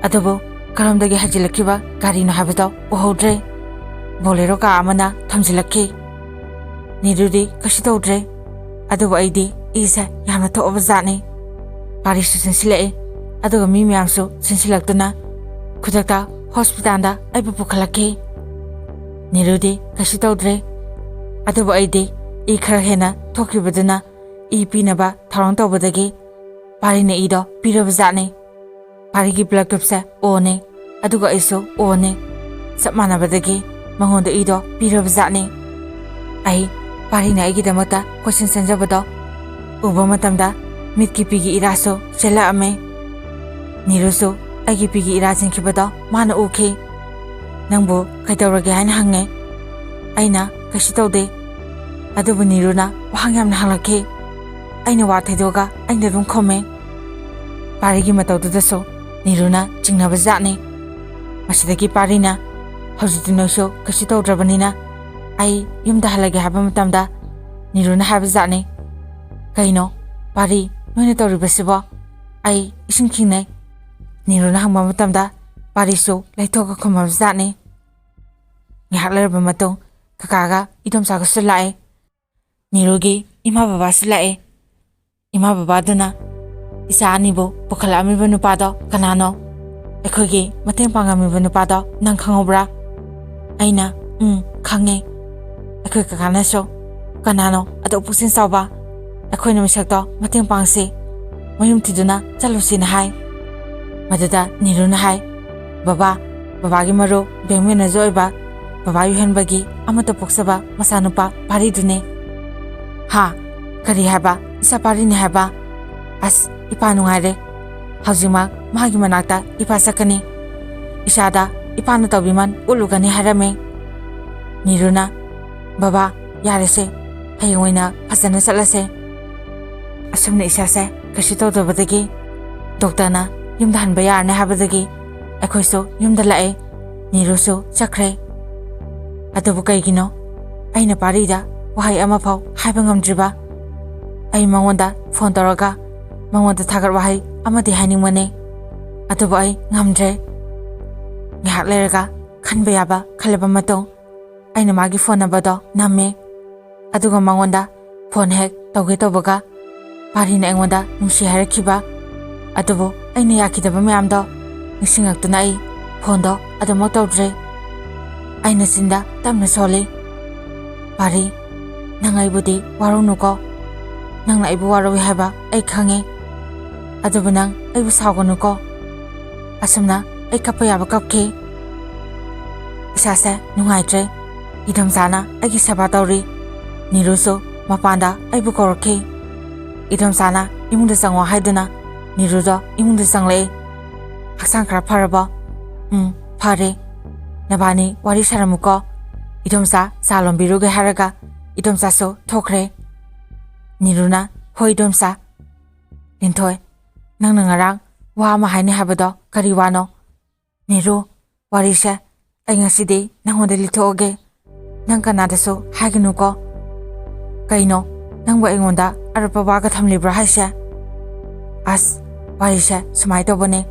ꯑꯗꯨꯕꯨ ꯀꯔꯣꯝꯗꯒꯤ ꯍꯥꯏꯖꯤꯜꯂꯛꯈꯤꯕ ꯒꯥꯔꯤꯅꯣ ꯍꯥꯏꯕꯗꯣ ꯎꯍꯧꯗ꯭ꯔꯦ꯫ ꯕꯣꯂꯦꯔꯣ ꯀꯥ ꯑꯃꯅ ꯊꯣꯝꯖꯤꯜꯂꯛꯈꯤ꯫ ꯅꯤꯔꯨꯗꯤ ꯀꯩꯁꯨ ꯇꯧꯗ꯭ꯔꯦ, ꯑꯗꯨꯕꯨ ꯑꯩꯗꯤ ꯏꯁꯦ ꯌꯥꯝꯅ ꯊꯣꯛꯑꯕ ꯖꯥꯠꯅꯤ꯫ ꯄꯥꯔꯤꯁꯨ ꯆꯦꯟꯁꯤꯜꯂꯛꯑꯦ, ꯑꯗꯨꯒ ꯃꯤ ꯃꯌꯥꯝꯁꯨ ꯆꯦꯟꯁꯤꯜꯂꯛꯇꯨꯅ ꯈꯨꯗꯛꯇ ꯍꯣꯁꯄꯤꯇꯥꯜꯗ ꯑꯩꯕꯨ ꯄꯨꯈꯠꯂꯛꯈꯤ꯫ ꯅꯤꯔꯨꯗꯤ ꯀꯩꯁꯨ ꯇꯧꯗ꯭ꯔꯦ꯫ ꯑꯗꯨꯕꯨ ꯑꯩꯗꯤ ꯏ ꯈꯔ ꯍꯦꯟꯅ ꯊꯣꯛꯈꯤꯕꯗꯨꯅ ꯏ ꯄꯤꯅꯕ ꯊꯧꯔꯥꯡ ꯇꯧꯕꯗꯒꯤ ꯄꯥꯔꯤꯅ ꯏꯗꯣ ꯄꯤꯔꯕꯖꯥꯠꯅꯤ꯫ ꯄꯥꯔꯤꯒꯤ blood groupꯁꯦ Oꯅꯦ, ꯑꯗꯨꯒ ꯑꯩꯁꯨ Oꯅꯦ꯫ ꯆꯞ ꯃꯥꯟꯅꯕꯗꯒꯤ ꯃꯉꯣꯟꯗ ꯏꯗꯣ ꯄꯤꯔꯕꯖꯥꯠꯅꯤ꯫ ꯑꯩ ꯄꯥꯔꯤꯅ ꯑꯩꯒꯤꯗꯃꯛꯇ ꯀꯣꯏꯁꯦꯝ ꯁꯦꯝꯖꯕꯗꯣ ꯎꯕ ꯃꯇꯝꯗ ꯃꯤꯠꯀꯤ ꯄꯤꯒꯤ ꯏꯔꯥꯁꯨ ꯆꯦꯜꯂꯛꯑꯝꯃꯦ꯫ ꯅꯤꯔꯨꯁꯨ ꯑꯩꯒꯤ ꯄꯤꯒꯤ ꯏꯔꯥ ꯆꯦꯟꯈꯤꯕꯗꯣ ꯃꯥꯅ ꯎꯈꯤ꯫ "ꯅꯪꯕꯨ ꯀꯩꯗꯧꯔꯒꯦ?" ꯍꯥꯏꯅ ꯍꯪꯉꯦ꯫ ꯑꯩꯅ "ꯀꯩꯁꯨ ꯇꯧꯗꯦ"꯫ ꯑꯗꯨꯕꯨ ꯅꯤꯔꯨꯅ ꯋꯥꯍꯪ ꯌꯥꯝꯅ ꯍꯪꯂꯛꯈꯤ꯫ ꯑꯩꯅ ꯋꯥ ꯊꯩꯗꯣꯛꯑꯒ ꯑꯩꯅ ꯑꯗꯨꯝ ꯈꯨꯝꯃꯦ꯫ ꯄꯥꯔꯤꯒꯤ ꯃꯇꯧꯗꯨꯗꯁꯨ ꯅꯤꯔꯨꯅ ꯆꯤꯡꯅꯕ ꯖꯥꯠꯅꯤ꯫ ꯃꯁꯤꯗꯒꯤ ꯄꯥꯔꯤꯅ, "ꯍꯧꯖꯤꯛꯇꯤ ꯅꯣꯏꯁꯨ ꯀꯩꯁꯨ ꯇꯧꯗ꯭ꯔꯕꯅꯤꯅ ꯑꯩ ꯌꯨꯝꯗ ꯍꯜꯂꯒꯦ" ꯍꯥꯏꯕ ꯃꯇꯝꯗ ꯅꯤꯔꯨꯅ ꯍꯥꯏꯕ ꯖꯥꯠꯅꯤ, "ꯀꯩꯅꯣ ꯄꯥꯔꯤ, ꯅꯣꯏꯅ ꯇꯧꯔꯤꯕꯁꯤꯕꯣ? ꯑꯩ ꯏꯁꯤꯡ ꯈꯤꯡꯅꯩ"꯫ ꯅꯤꯔꯨꯅ ꯍꯪꯕ ꯃꯇꯝꯗ ꯄꯥꯔꯤꯁꯨ ꯂꯩꯊꯣꯛꯑꯒ ꯈꯨꯝꯃꯕ ꯖꯥꯠꯅꯤ꯫ ꯉꯥꯏꯍꯥꯛ ꯂꯩꯔꯕ ꯃꯇꯨꯡ ꯀꯀꯥꯒ ꯏꯗꯣꯝꯆꯥꯒꯁꯨ ꯂꯥꯛꯑꯦ꯫ ꯅꯤꯔꯨꯒꯤ ꯏꯃꯥ ꯕꯕꯥꯁꯨ ꯂꯥꯛꯑꯦ꯫ ꯏꯃꯥ ꯕꯕꯥꯗꯨꯅ, "ꯏꯆꯥ ꯑꯅꯤꯕꯨ ꯄꯨꯈꯠꯂꯛꯂꯝꯃꯤꯕ ꯅꯨꯄꯥꯗꯣ ꯀꯅꯥꯅꯣ? ꯑꯩꯈꯣꯏꯒꯤ ꯃꯇꯦꯡ ꯄꯥꯡꯂꯝꯃꯤꯕ ꯅꯨꯄꯥꯗꯣ ꯅꯪ ꯈꯪꯍꯧꯕ꯭ꯔꯥ?" ꯑꯩꯅ, "ꯎꯝ, ꯈꯪꯉꯦ"꯫ ꯑꯩꯈꯣꯏ ꯀꯀꯥꯅꯁꯨ, "ꯀꯅꯥꯅꯣ ꯑꯗꯨꯛ ꯄꯨꯛꯆꯦꯜ ꯆꯥꯎꯕ? ꯑꯩꯈꯣꯏꯅ ꯃꯤꯁꯛꯇꯣ ꯃꯇꯦꯡ ꯄꯥꯡꯁꯤ, ꯃꯌꯨꯝ ꯊꯤꯗꯨꯅ ꯆꯠꯂꯨꯁꯤꯅ" ꯍꯥꯏ꯫ ꯃꯗꯨꯗ ꯅꯤꯔꯨꯅ ꯍꯥꯏ, "ꯕꯕꯥ, ꯕꯕꯥꯒꯤ ꯃꯔꯨꯞ bank manager ꯑꯣꯏꯕ ꯕꯕꯥ ꯌꯨꯍꯦꯟꯕꯒꯤ ꯑꯃꯠꯇ ꯄꯣꯛꯆꯕ ꯃꯆꯥꯅꯨꯄꯥ ꯄꯥꯔꯤꯗꯨꯅꯦ"꯫ "ꯍꯥ? ꯀꯔꯤ ꯍꯥꯏꯕ? ꯏꯆꯥ ꯄꯥꯔꯤꯅꯦ ꯍꯥꯏꯕ? ꯑꯁ, ꯏꯄꯥ ꯅꯨꯡꯉꯥꯏꯔꯦ꯫ ꯍꯧꯖꯤꯛꯃꯛ ꯃꯥꯒꯤ ꯃꯅꯥꯛꯇ ꯏꯄꯥ ꯆꯠꯀꯅꯤ꯫ ꯏꯆꯥꯗ ꯏꯄꯥꯅ ꯇꯧꯕꯤꯃꯜ ꯎꯠꯂꯨꯒꯅꯤ" ꯍꯥꯏꯔꯝꯃꯦ꯫ ꯅꯤꯔꯨꯅ, "ꯕꯕꯥ, ꯌꯥꯔꯦꯁꯦ, ꯍꯌꯦꯡ ꯑꯣꯏꯅ ꯐꯖꯅ ꯆꯠꯂꯁꯦ"꯫ ꯑꯁꯨꯝꯅ ꯏꯁꯥꯁꯦ ꯀꯩꯁꯨ ꯇꯧꯗꯕꯗꯒꯤ ꯗꯣꯛꯇꯔꯅ ꯌꯨꯝꯗ ꯍꯟꯕ ꯌꯥꯔꯅꯤ ꯍꯥꯏꯕꯗꯒꯤ ꯑꯩꯈꯣꯏꯁꯨ ꯌꯨꯝꯗ ꯂꯥꯛꯑꯦ꯫ ꯅꯤꯔꯨꯁꯨ ꯆꯠꯈ꯭ꯔꯦ꯫ ꯑꯗꯨꯕꯨ ꯀꯩꯒꯤꯅꯣ ꯑꯩꯅ ꯄꯥꯔꯤꯗ ꯋꯥꯍꯩ ꯑꯃꯐꯥꯎ ꯍꯥꯏꯕ ꯉꯝꯗ꯭ꯔꯤꯕ? ꯑꯩ ꯃꯉꯣꯟꯗ phone ꯇꯧꯔꯒ ꯃꯉꯣꯟꯗ ꯊꯥꯒꯠ ꯋꯥꯍꯩ ꯑꯃꯗꯤ ꯍꯥꯏꯅꯤꯡꯕꯅꯦ꯫ ꯑꯗꯨꯕꯨ ꯑꯩ ꯉꯝꯗ꯭ꯔꯦ꯫ ꯉꯥꯏꯍꯥꯛ ꯂꯩꯔꯒ ꯈꯟꯕ ꯌꯥꯕ ꯈꯜꯂꯕ ꯃꯇꯨꯡ ꯑꯩꯅ ꯃꯥꯒꯤ phone numberꯗꯣ ꯅꯝꯃꯦ꯫ ꯑꯗꯨꯒ ꯃꯉꯣꯟꯗ phone ꯍꯦꯛ ꯇꯧꯒꯦ ꯇꯧꯕꯒ ꯄꯥꯔꯤꯅ ꯑꯩꯉꯣꯟꯗ ꯅꯨꯡꯁꯤ ꯍꯥꯏꯔꯛꯈꯤꯕ꯫ ꯑꯗꯨꯕꯨ ꯑꯩꯅ ꯌꯥꯈꯤꯗꯕ ꯃꯌꯥꯝꯗꯣ ꯅꯤꯡꯁꯤꯡꯂꯛꯇꯨꯅ ꯑꯩ phoneꯗꯣ ꯑꯗꯨꯃꯛ ꯇꯧꯗ꯭ꯔꯦ꯫ ꯑꯩꯅ ꯆꯤꯟꯗ ꯇꯞꯅ ꯁꯣꯜꯂꯤ, "ꯄꯥꯔꯤ, ꯅꯪ ꯑꯩꯕꯨꯗꯤ ꯋꯥꯔꯧꯅꯨꯀꯣ꯫ ꯅꯪꯅ ꯑꯩꯕꯨ ꯋꯥꯔꯧꯏ ꯍꯥꯏꯕ ꯑꯩ ꯈꯪꯉꯤ꯫ ꯑꯗꯨꯕꯨ ꯅꯪ ꯑꯩꯕꯨ ꯁꯥꯎꯒꯅꯨꯀꯣ꯫" ꯑꯁꯨꯝꯅ ꯑꯩ ꯀꯞꯄ ꯌꯥꯕ ꯀꯞꯈꯤ꯫ ꯏꯁꯥꯁꯦ ꯅꯨꯡꯉꯥꯏꯇ꯭ꯔꯦ꯫ ꯏꯗꯣꯝꯆꯥꯅ ꯑꯩꯒꯤ ꯁꯦꯕꯥ ꯇꯧꯔꯤ꯫ ꯅꯤꯔꯨꯁꯨ ꯃꯄꯥꯟꯗ ꯑꯩꯕꯨ ꯀꯧꯔꯛꯈꯤ꯫ ꯏꯗꯣꯝꯆꯥꯅ ꯏꯃꯨꯡꯗ ꯆꯪꯉꯣ ꯍꯥꯏꯗꯨꯅ ꯅꯤꯔꯨꯗꯣ ꯏꯃꯨꯡꯗ ꯆꯪꯂꯛꯏ꯫ "ꯍꯛꯆꯥꯡ ꯈꯔ ꯐꯔꯕꯣ?" "ꯎꯝ, ꯐꯔꯦ꯫ ꯅꯕꯥꯅꯤ ꯋꯥꯔꯤ ꯁꯥꯔꯝꯃꯨꯀꯣ꯫ ꯏꯗꯣꯝꯆꯥ ꯆꯥ ꯂꯣꯟꯕꯤꯔꯨꯒꯦ" ꯍꯥꯏꯔꯒ ꯏꯗꯣꯝꯆꯥꯁꯨ ꯊꯣꯛꯈ꯭ꯔꯦ꯫ ꯅꯤꯔꯨꯅ, "ꯍꯣꯏ ꯏꯗꯣꯝꯆꯥ꯫" "ꯂꯤꯟꯊꯣꯏ, ꯅꯪꯅ ꯉꯔꯥꯡ ꯋꯥ ꯑꯃ ꯍꯥꯏꯅꯤ ꯍꯥꯏꯕꯗꯣ ꯀꯔꯤ ꯋꯥꯅꯣ?" "ꯅꯤꯔꯨ, ꯋꯥꯔꯤꯁꯦ ꯑꯩ ꯉꯁꯤꯗꯤ ꯅꯪꯉꯣꯟꯗ ꯂꯤꯊꯣꯛꯑꯒꯦ꯫ ꯅꯪ ꯀꯅꯥꯗꯁꯨ ꯍꯥꯏꯒꯅꯨꯀꯣ꯫" "ꯀꯩꯅꯣ? ꯅꯪꯕꯨ ꯑꯩꯉꯣꯟꯗ ꯑꯔꯨꯞꯄ ꯋꯥꯒ ꯊꯝꯂꯤꯕ꯭ꯔꯣ ꯍꯥꯏꯁꯦ?" "ꯑꯁ, ꯋꯥꯔꯤꯁꯦ ꯁꯨꯃꯥꯏꯅ ꯇꯧꯕꯅꯦ꯫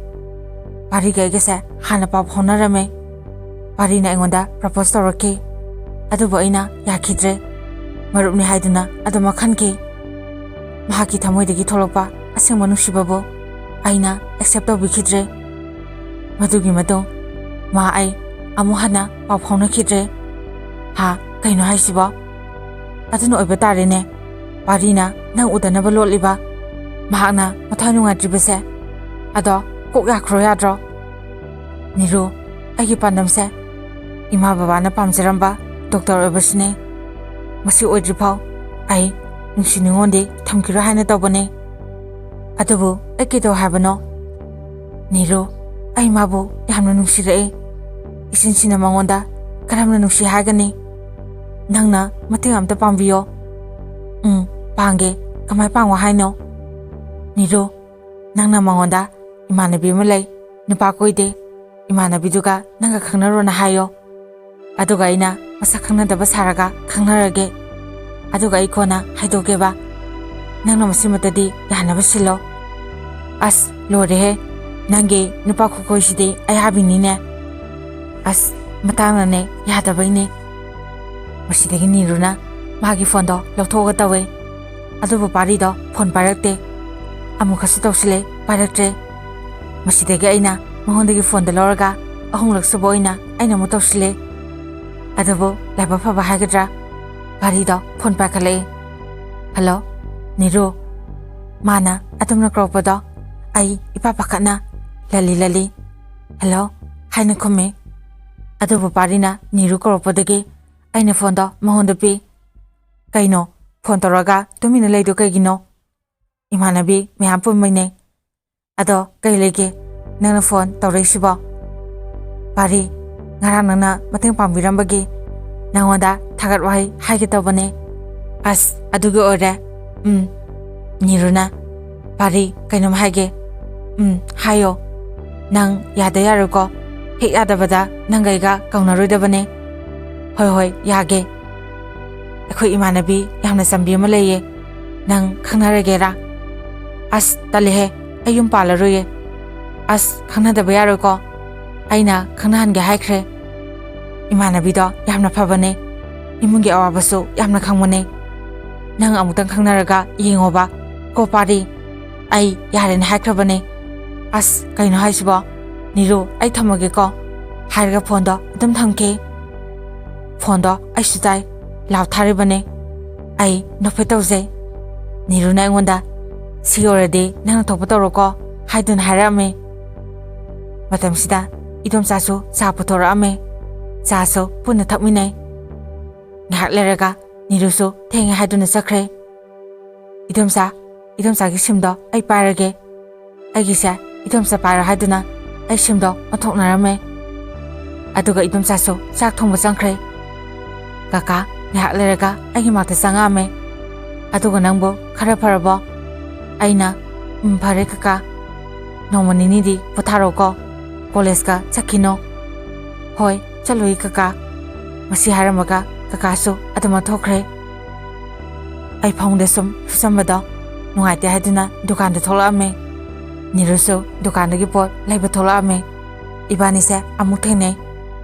ꯄꯥꯔꯤꯒ ꯑꯩꯒꯁꯦ ꯍꯥꯟꯅ ꯄꯥꯎ ꯐꯥꯎꯅꯔꯝꯃꯦ꯫ ꯄꯥꯔꯤꯅ ꯑꯩꯉꯣꯟꯗ ꯄ꯭ꯔꯄꯣꯁ ꯇꯧꯔꯛꯈꯤ꯫ ꯑꯗꯨꯕꯨ ꯑꯩꯅ ꯌꯥꯈꯤꯗ꯭ꯔꯦ꯫ ꯃꯔꯨꯞꯅꯤ ꯍꯥꯏꯗꯨꯅ ꯑꯗꯨꯃꯛ ꯈꯟꯈꯤ꯫ ꯃꯍꯥꯛꯀꯤ ꯊꯃꯣꯏꯗꯒꯤ ꯊꯣꯛꯂꯛꯄ ꯑꯁꯦꯡꯕ ꯅꯨꯡꯁꯤꯕꯕꯨ ꯑꯩꯅ ꯑꯦꯛꯁꯦꯞ ꯇꯧꯕꯤꯈꯤꯗ꯭ꯔꯦ꯫ ꯃꯗꯨꯒꯤ ꯃꯇꯨꯡ ꯃꯥ ꯑꯩ ꯑꯃꯨꯛ ꯍꯟꯅ ꯄꯥꯎ ꯐꯥꯎꯅꯈꯤꯗ꯭ꯔꯦ꯫" "ꯍꯥ, ꯀꯩꯅꯣ ꯍꯥꯏꯁꯤꯕꯣ? ꯑꯗꯨꯅ ꯑꯣꯏꯕ ꯇꯥꯔꯦꯅꯦ꯫ ꯄꯥꯔꯤꯅ ꯅꯪ ꯎꯗꯅꯕ ꯂꯣꯠꯂꯤꯕ, ꯃꯍꯥꯛꯅ ꯃꯊ꯭ꯋꯥꯏ ꯅꯨꯡꯉꯥꯏꯇ꯭ꯔꯤꯕꯁꯦ꯫ ꯑꯗꯣ ꯀꯣꯛ ꯌꯥꯈ꯭ꯔꯣ ꯌꯥꯗ꯭ꯔꯣ?" "ꯅꯤꯔꯨ, ꯑꯩꯒꯤ ꯄꯥꯟꯗꯝꯁꯦ ꯏꯃꯥ ꯕꯕꯥꯅ ꯄꯥꯝꯖꯔꯝꯕ ꯗꯣꯛꯇꯔ ꯑꯣꯏꯕꯁꯤꯅꯦ꯫ ꯃꯁꯤ ꯑꯣꯏꯗ꯭ꯔꯤꯐꯥꯎ ꯑꯩ ꯅꯨꯡꯁꯤ ꯅꯨꯡꯉꯣꯟꯗꯤ ꯊꯝꯈꯤꯔꯣꯏ ꯍꯥꯏꯅ ꯇꯧꯕꯅꯦ꯫ ꯑꯗꯨꯕꯨ ꯑꯩ ꯀꯩꯗꯧ ꯍꯥꯏꯕꯅꯣ?" "ꯅꯤꯔꯨ, ꯑꯩ ꯃꯥꯕꯨ ꯌꯥꯝꯅ ꯅꯨꯡꯁꯤꯔꯛꯏ꯫ ꯏꯆꯤꯟꯁꯤꯅ ꯃꯉꯣꯟꯗ ꯀꯔꯝꯅ ꯅꯨꯡꯁꯤ ꯍꯥꯏꯒꯅꯤ? ꯅꯪꯅ ꯃꯇꯦꯡ ꯑꯝꯇ ꯄꯥꯡꯕꯤꯌꯣ꯫" "ꯎꯝ, ꯄꯥꯡꯒꯦ꯫ ꯀꯃꯥꯏ ꯄꯥꯡꯉꯣ ꯍꯥꯏꯅꯣ?" "ꯅꯤꯔꯨ, ꯅꯪꯅ ꯃꯉꯣꯟꯗ ꯏꯃꯥꯟꯅꯕꯤ ꯑꯃ ꯂꯩ, ꯅꯨꯄꯥ ꯀꯣꯏꯗꯦ, ꯏꯃꯥꯟꯅꯕꯤꯗꯨꯒ ꯅꯪꯒ ꯈꯪꯅꯔꯣꯅ ꯍꯥꯏꯌꯣ꯫ ꯑꯗꯨꯒ ꯑꯩꯅ ꯃꯁꯛ ꯈꯪꯅꯗꯕ ꯁꯥꯔꯒ ꯈꯪꯅꯔꯒꯦ꯫ ꯑꯗꯨꯒ ꯑꯩ ꯀꯣꯟꯅ ꯍꯥꯏꯗꯣꯛꯀꯦꯕ꯫ ꯅꯪꯅ ꯃꯁꯤꯃꯇꯗꯤ ꯌꯥꯅꯕ ꯁꯤꯜꯂꯣ꯫" "ꯑꯁ, ꯂꯣꯏꯔꯦꯍꯦ꯫ ꯅꯪꯒꯤ ꯅꯨꯄꯥ ꯈꯨꯀꯣꯏꯁꯤꯗꯤ ꯑꯌꯥꯕꯤꯅꯤꯅꯦ꯫" "ꯑꯁ, ꯃꯇꯥꯡꯅꯅꯦ, ꯌꯥꯗꯕꯩꯅꯦ꯫" ꯃꯁꯤꯗꯒꯤ ꯅꯤꯔꯨꯅ ꯃꯥꯒꯤ ꯐꯣꯟꯗꯣ ꯂꯧꯊꯣꯛꯑꯒ ꯇꯧꯋꯦ꯫ ꯑꯗꯨꯕꯨ ꯄꯥꯔꯤꯗꯣ ꯐꯣꯟ ꯄꯥꯏꯔꯛꯇꯦ꯫ ꯑꯃꯨꯛꯀꯁꯨ ꯇꯧꯁꯤꯜꯂꯦ, ꯄꯥꯏꯔꯛꯇ꯭ꯔꯦ꯫ ꯃꯁꯤꯗꯒꯤ ꯑꯩꯅ ꯃꯉꯣꯟꯗꯒꯤ ꯐꯣꯟꯗꯣ ꯂꯧꯔꯒ ꯑꯍꯨꯝꯂꯛ ꯁꯨꯕ ꯑꯣꯏꯅ ꯑꯩꯅ ꯑꯃꯨꯛ ꯇꯧꯁꯤꯜꯂꯦ꯫ ꯑꯗꯨꯕꯨ ꯂꯥꯏꯕꯛ ꯐꯕ ꯍꯥꯏꯒꯗ꯭ꯔꯥ, ꯄꯥꯔꯤꯗꯣ ꯐꯣꯟ ꯄꯥꯏꯈꯠꯂꯛꯏ꯫ "ꯍꯜꯂꯣ, ꯅꯤꯔꯨ?" ꯃꯥꯅ ꯑꯗꯨꯝꯅ ꯀꯧꯔꯛꯄꯗꯣ ꯑꯩ ꯏꯄꯥ ꯄꯥꯈꯠꯅ ꯂꯜꯂꯤ ꯂꯜꯂꯤ "ꯍꯜꯂꯣ" ꯍꯥꯏꯅ ꯈꯨꯝꯃꯤ꯫ ꯑꯗꯨꯕꯨ ꯄꯥꯔꯤꯅ ꯅꯤꯔꯨ ꯀꯧꯔꯛꯄꯗꯒꯤ ꯑꯩꯅ ꯐꯣꯟꯗꯣ ꯃꯉꯣꯟꯗ ꯄꯤ꯫ "ꯀꯩꯅꯣ, ꯐꯣꯟ ꯇꯧꯔꯒ ꯇꯨꯃꯤꯟꯅ ꯂꯩꯗꯣ ꯀꯩꯒꯤꯅꯣ? ꯏꯃꯥꯟꯅꯕꯤ ꯃꯌꯥꯝ ꯄꯨꯟꯕꯩꯅꯦ꯫ ꯑꯗꯣ ꯀꯩ ꯂꯩꯒꯦ ꯅꯪꯅ ꯐꯣꯟ ꯇꯧꯔꯛꯏꯁꯤꯕꯣ?" "ꯄꯥꯔꯤ, ꯉꯔꯥꯡ ꯅꯪꯅ ꯃꯇꯦꯡ ꯄꯥꯡꯕꯤꯔꯝꯕꯒꯤ ꯅꯪꯉꯣꯟꯗ ꯊꯥꯒꯠ ꯋꯥꯍꯩ ꯍꯥꯏꯒꯦ ꯇꯧꯕꯅꯦ꯫" "ꯑꯁ, ꯑꯗꯨꯒꯤ ꯑꯣꯏꯔꯦ?" "ꯎꯝ꯫" ꯅꯤꯔꯨꯅ, "ꯄꯥꯔꯤ, ꯀꯩꯅꯣꯝ ꯍꯥꯏꯒꯦ꯫" "ꯎꯝ, ꯍꯥꯏꯌꯣ꯫" "ꯅꯪ ꯌꯥꯗ ꯌꯥꯔꯣꯏꯀꯣ꯫ ꯍꯦꯛ ꯌꯥꯗꯕꯗ ꯅꯪꯒ ꯑꯩꯒ ꯀꯧꯅꯔꯣꯏꯗꯕꯅꯦ꯫" "ꯍꯣꯏ, ꯍꯣꯏ, ꯌꯥꯒꯦ꯫" "ꯑꯩꯈꯣꯏ ꯏꯃꯥꯟꯅꯕꯤ ꯌꯥꯝꯅ ꯆꯝꯕꯤ ꯑꯃ ꯂꯩꯌꯦ, ꯅꯪ ꯈꯪꯅꯔꯒꯦꯔꯥ?" "ꯑꯁ, ꯇꯜꯂꯦꯍꯦ, ꯑꯩ ꯌꯨꯝ ꯄꯥꯜꯂꯔꯣꯏꯌꯦ꯫" "ꯑꯁ, ꯈꯪꯅꯗꯕ ꯌꯥꯔꯣꯏꯀꯣ, ꯑꯩꯅ ꯈꯪꯅꯍꯟꯒꯦ ꯍꯥꯏꯈ꯭ꯔꯦ꯫ ꯏꯃꯥꯟꯅꯕꯤꯗꯣ ꯌꯥꯝꯅ ꯐꯕꯅꯦ, ꯏꯃꯨꯡꯒꯤ ꯑꯋꯥꯕꯁꯨ ꯌꯥꯝꯅ ꯈꯪꯕꯅꯦ꯫ ꯅꯪ ꯑꯃꯨꯛꯇꯪ ꯈꯪꯅꯔꯒ ꯌꯦꯡꯉꯣꯕ ꯀꯣ ꯄꯥꯔꯤ꯫ ꯑꯩ ꯌꯥꯔꯦꯅ ꯍꯥꯏꯈ꯭ꯔꯕꯅꯦ꯫" "ꯑꯁ, ꯀꯩꯅꯣ ꯍꯥꯏꯁꯤꯕꯣ? ꯅꯤꯔꯨ, ꯑꯩ ꯊꯝꯃꯒꯦꯀꯣ" ꯍꯥꯏꯔꯒ ꯐꯣꯟꯗꯣ ꯑꯗꯨꯝ ꯊꯝꯈꯤ꯫ ꯐꯣꯟꯗꯣ ꯑꯩꯁꯨ ꯇꯥꯏ, ꯂꯥꯎ ꯊꯥꯔꯤꯕꯅꯦ꯫ ꯑꯩ ꯅꯣꯛꯐꯦꯠ ꯇꯧꯖꯩ꯫ ꯅꯤꯔꯨꯅ ꯑꯩꯉꯣꯟꯗ, "ꯁꯤ ꯑꯣꯏꯔꯗꯤ ꯅꯪꯅ ꯊꯣꯛꯄ ꯇꯧꯔꯣꯀꯣ" ꯍꯥꯏꯗꯨꯅ ꯍꯥꯏꯔꯛꯑꯝꯃꯤ꯫ ꯃꯇꯝꯁꯤꯗ ꯏꯗꯣꯝꯆꯥꯁꯨ ꯆꯥ ꯄꯨꯊꯣꯔꯛꯑꯝꯃꯤ꯫ ꯆꯥꯁꯨ ꯄꯨꯟꯅ ꯊꯛꯃꯤꯟꯅꯩ꯫ ꯉꯥꯏꯍꯥꯛ ꯂꯩꯔꯒ ꯅꯤꯔꯨꯁꯨ ꯊꯦꯡꯉꯦ ꯍꯥꯏꯗꯨꯅ ꯆꯠꯈ꯭ꯔꯦ꯫ "ꯏꯗꯣꯝꯆꯥ, ꯏꯗꯣꯝꯆꯥꯒꯤ ꯁꯤꯝꯗꯣ ꯑꯩ ꯄꯥꯏꯔꯒꯦ꯫" "ꯑꯩꯒꯤꯁꯦ ꯏꯗꯣꯝꯆꯥ ꯄꯥꯏꯔꯣ" ꯍꯥꯏꯗꯨꯅ ꯑꯩ ꯁꯤꯝꯗꯣ ꯑꯣꯟꯊꯣꯛꯅꯔꯝꯃꯦ꯫ ꯑꯗꯨꯒ ꯏꯗꯣꯝꯆꯥꯁꯨ ꯆꯥꯛ ꯊꯣꯡꯕ ꯆꯪꯈ꯭ꯔꯦ꯫ ꯀꯀꯥ ꯉꯥꯏꯍꯥꯛ ꯂꯩꯔꯒ ꯑꯩꯒꯤ ꯃꯥꯛꯇ ꯆꯪꯉꯛꯑꯝꯃꯦ꯫ "ꯑꯗꯨꯒ ꯅꯪꯕꯨ ꯈꯔ ꯐꯔꯕꯣ?" ꯑꯩꯅ, "ꯎꯝ, ꯐꯔꯦ ꯀꯀꯥ꯫ ꯅꯣꯡꯃ ꯅꯤꯅꯤꯗꯤ ꯄꯣꯊꯥꯔꯣꯀꯣ, ꯀꯣꯂꯦꯖꯀ ꯆꯠꯈꯤꯅꯣ꯫" "ꯍꯣꯏ, ꯆꯠꯂꯨꯏ ꯀꯀꯥ꯫" ꯃꯁꯤ ꯍꯥꯏꯔꯝꯃꯒ ꯀꯀꯥꯁꯨ ꯑꯗꯨꯃꯛ ꯊꯣꯛꯈ꯭ꯔꯦ꯫ ꯑꯩ ꯐꯃꯨꯡꯗ ꯁꯨꯝ ꯍꯤꯞꯆꯝꯕꯗꯣ ꯅꯨꯡꯉꯥꯏꯇꯦ ꯍꯥꯏꯗꯨꯅ ꯗꯨꯀꯥꯟꯗ ꯊꯣꯛꯂꯛꯑꯝꯃꯦ꯫ ꯅꯤꯔꯨꯁꯨ ꯗꯨꯀꯥꯟꯗꯒꯤ ꯄꯣꯠ ꯂꯩꯕ ꯊꯣꯛꯂꯛꯑꯝꯃꯦ꯫ ꯏꯕꯥꯅꯤꯁꯦ ꯑꯃꯨꯛ ꯊꯦꯡꯅꯩ꯫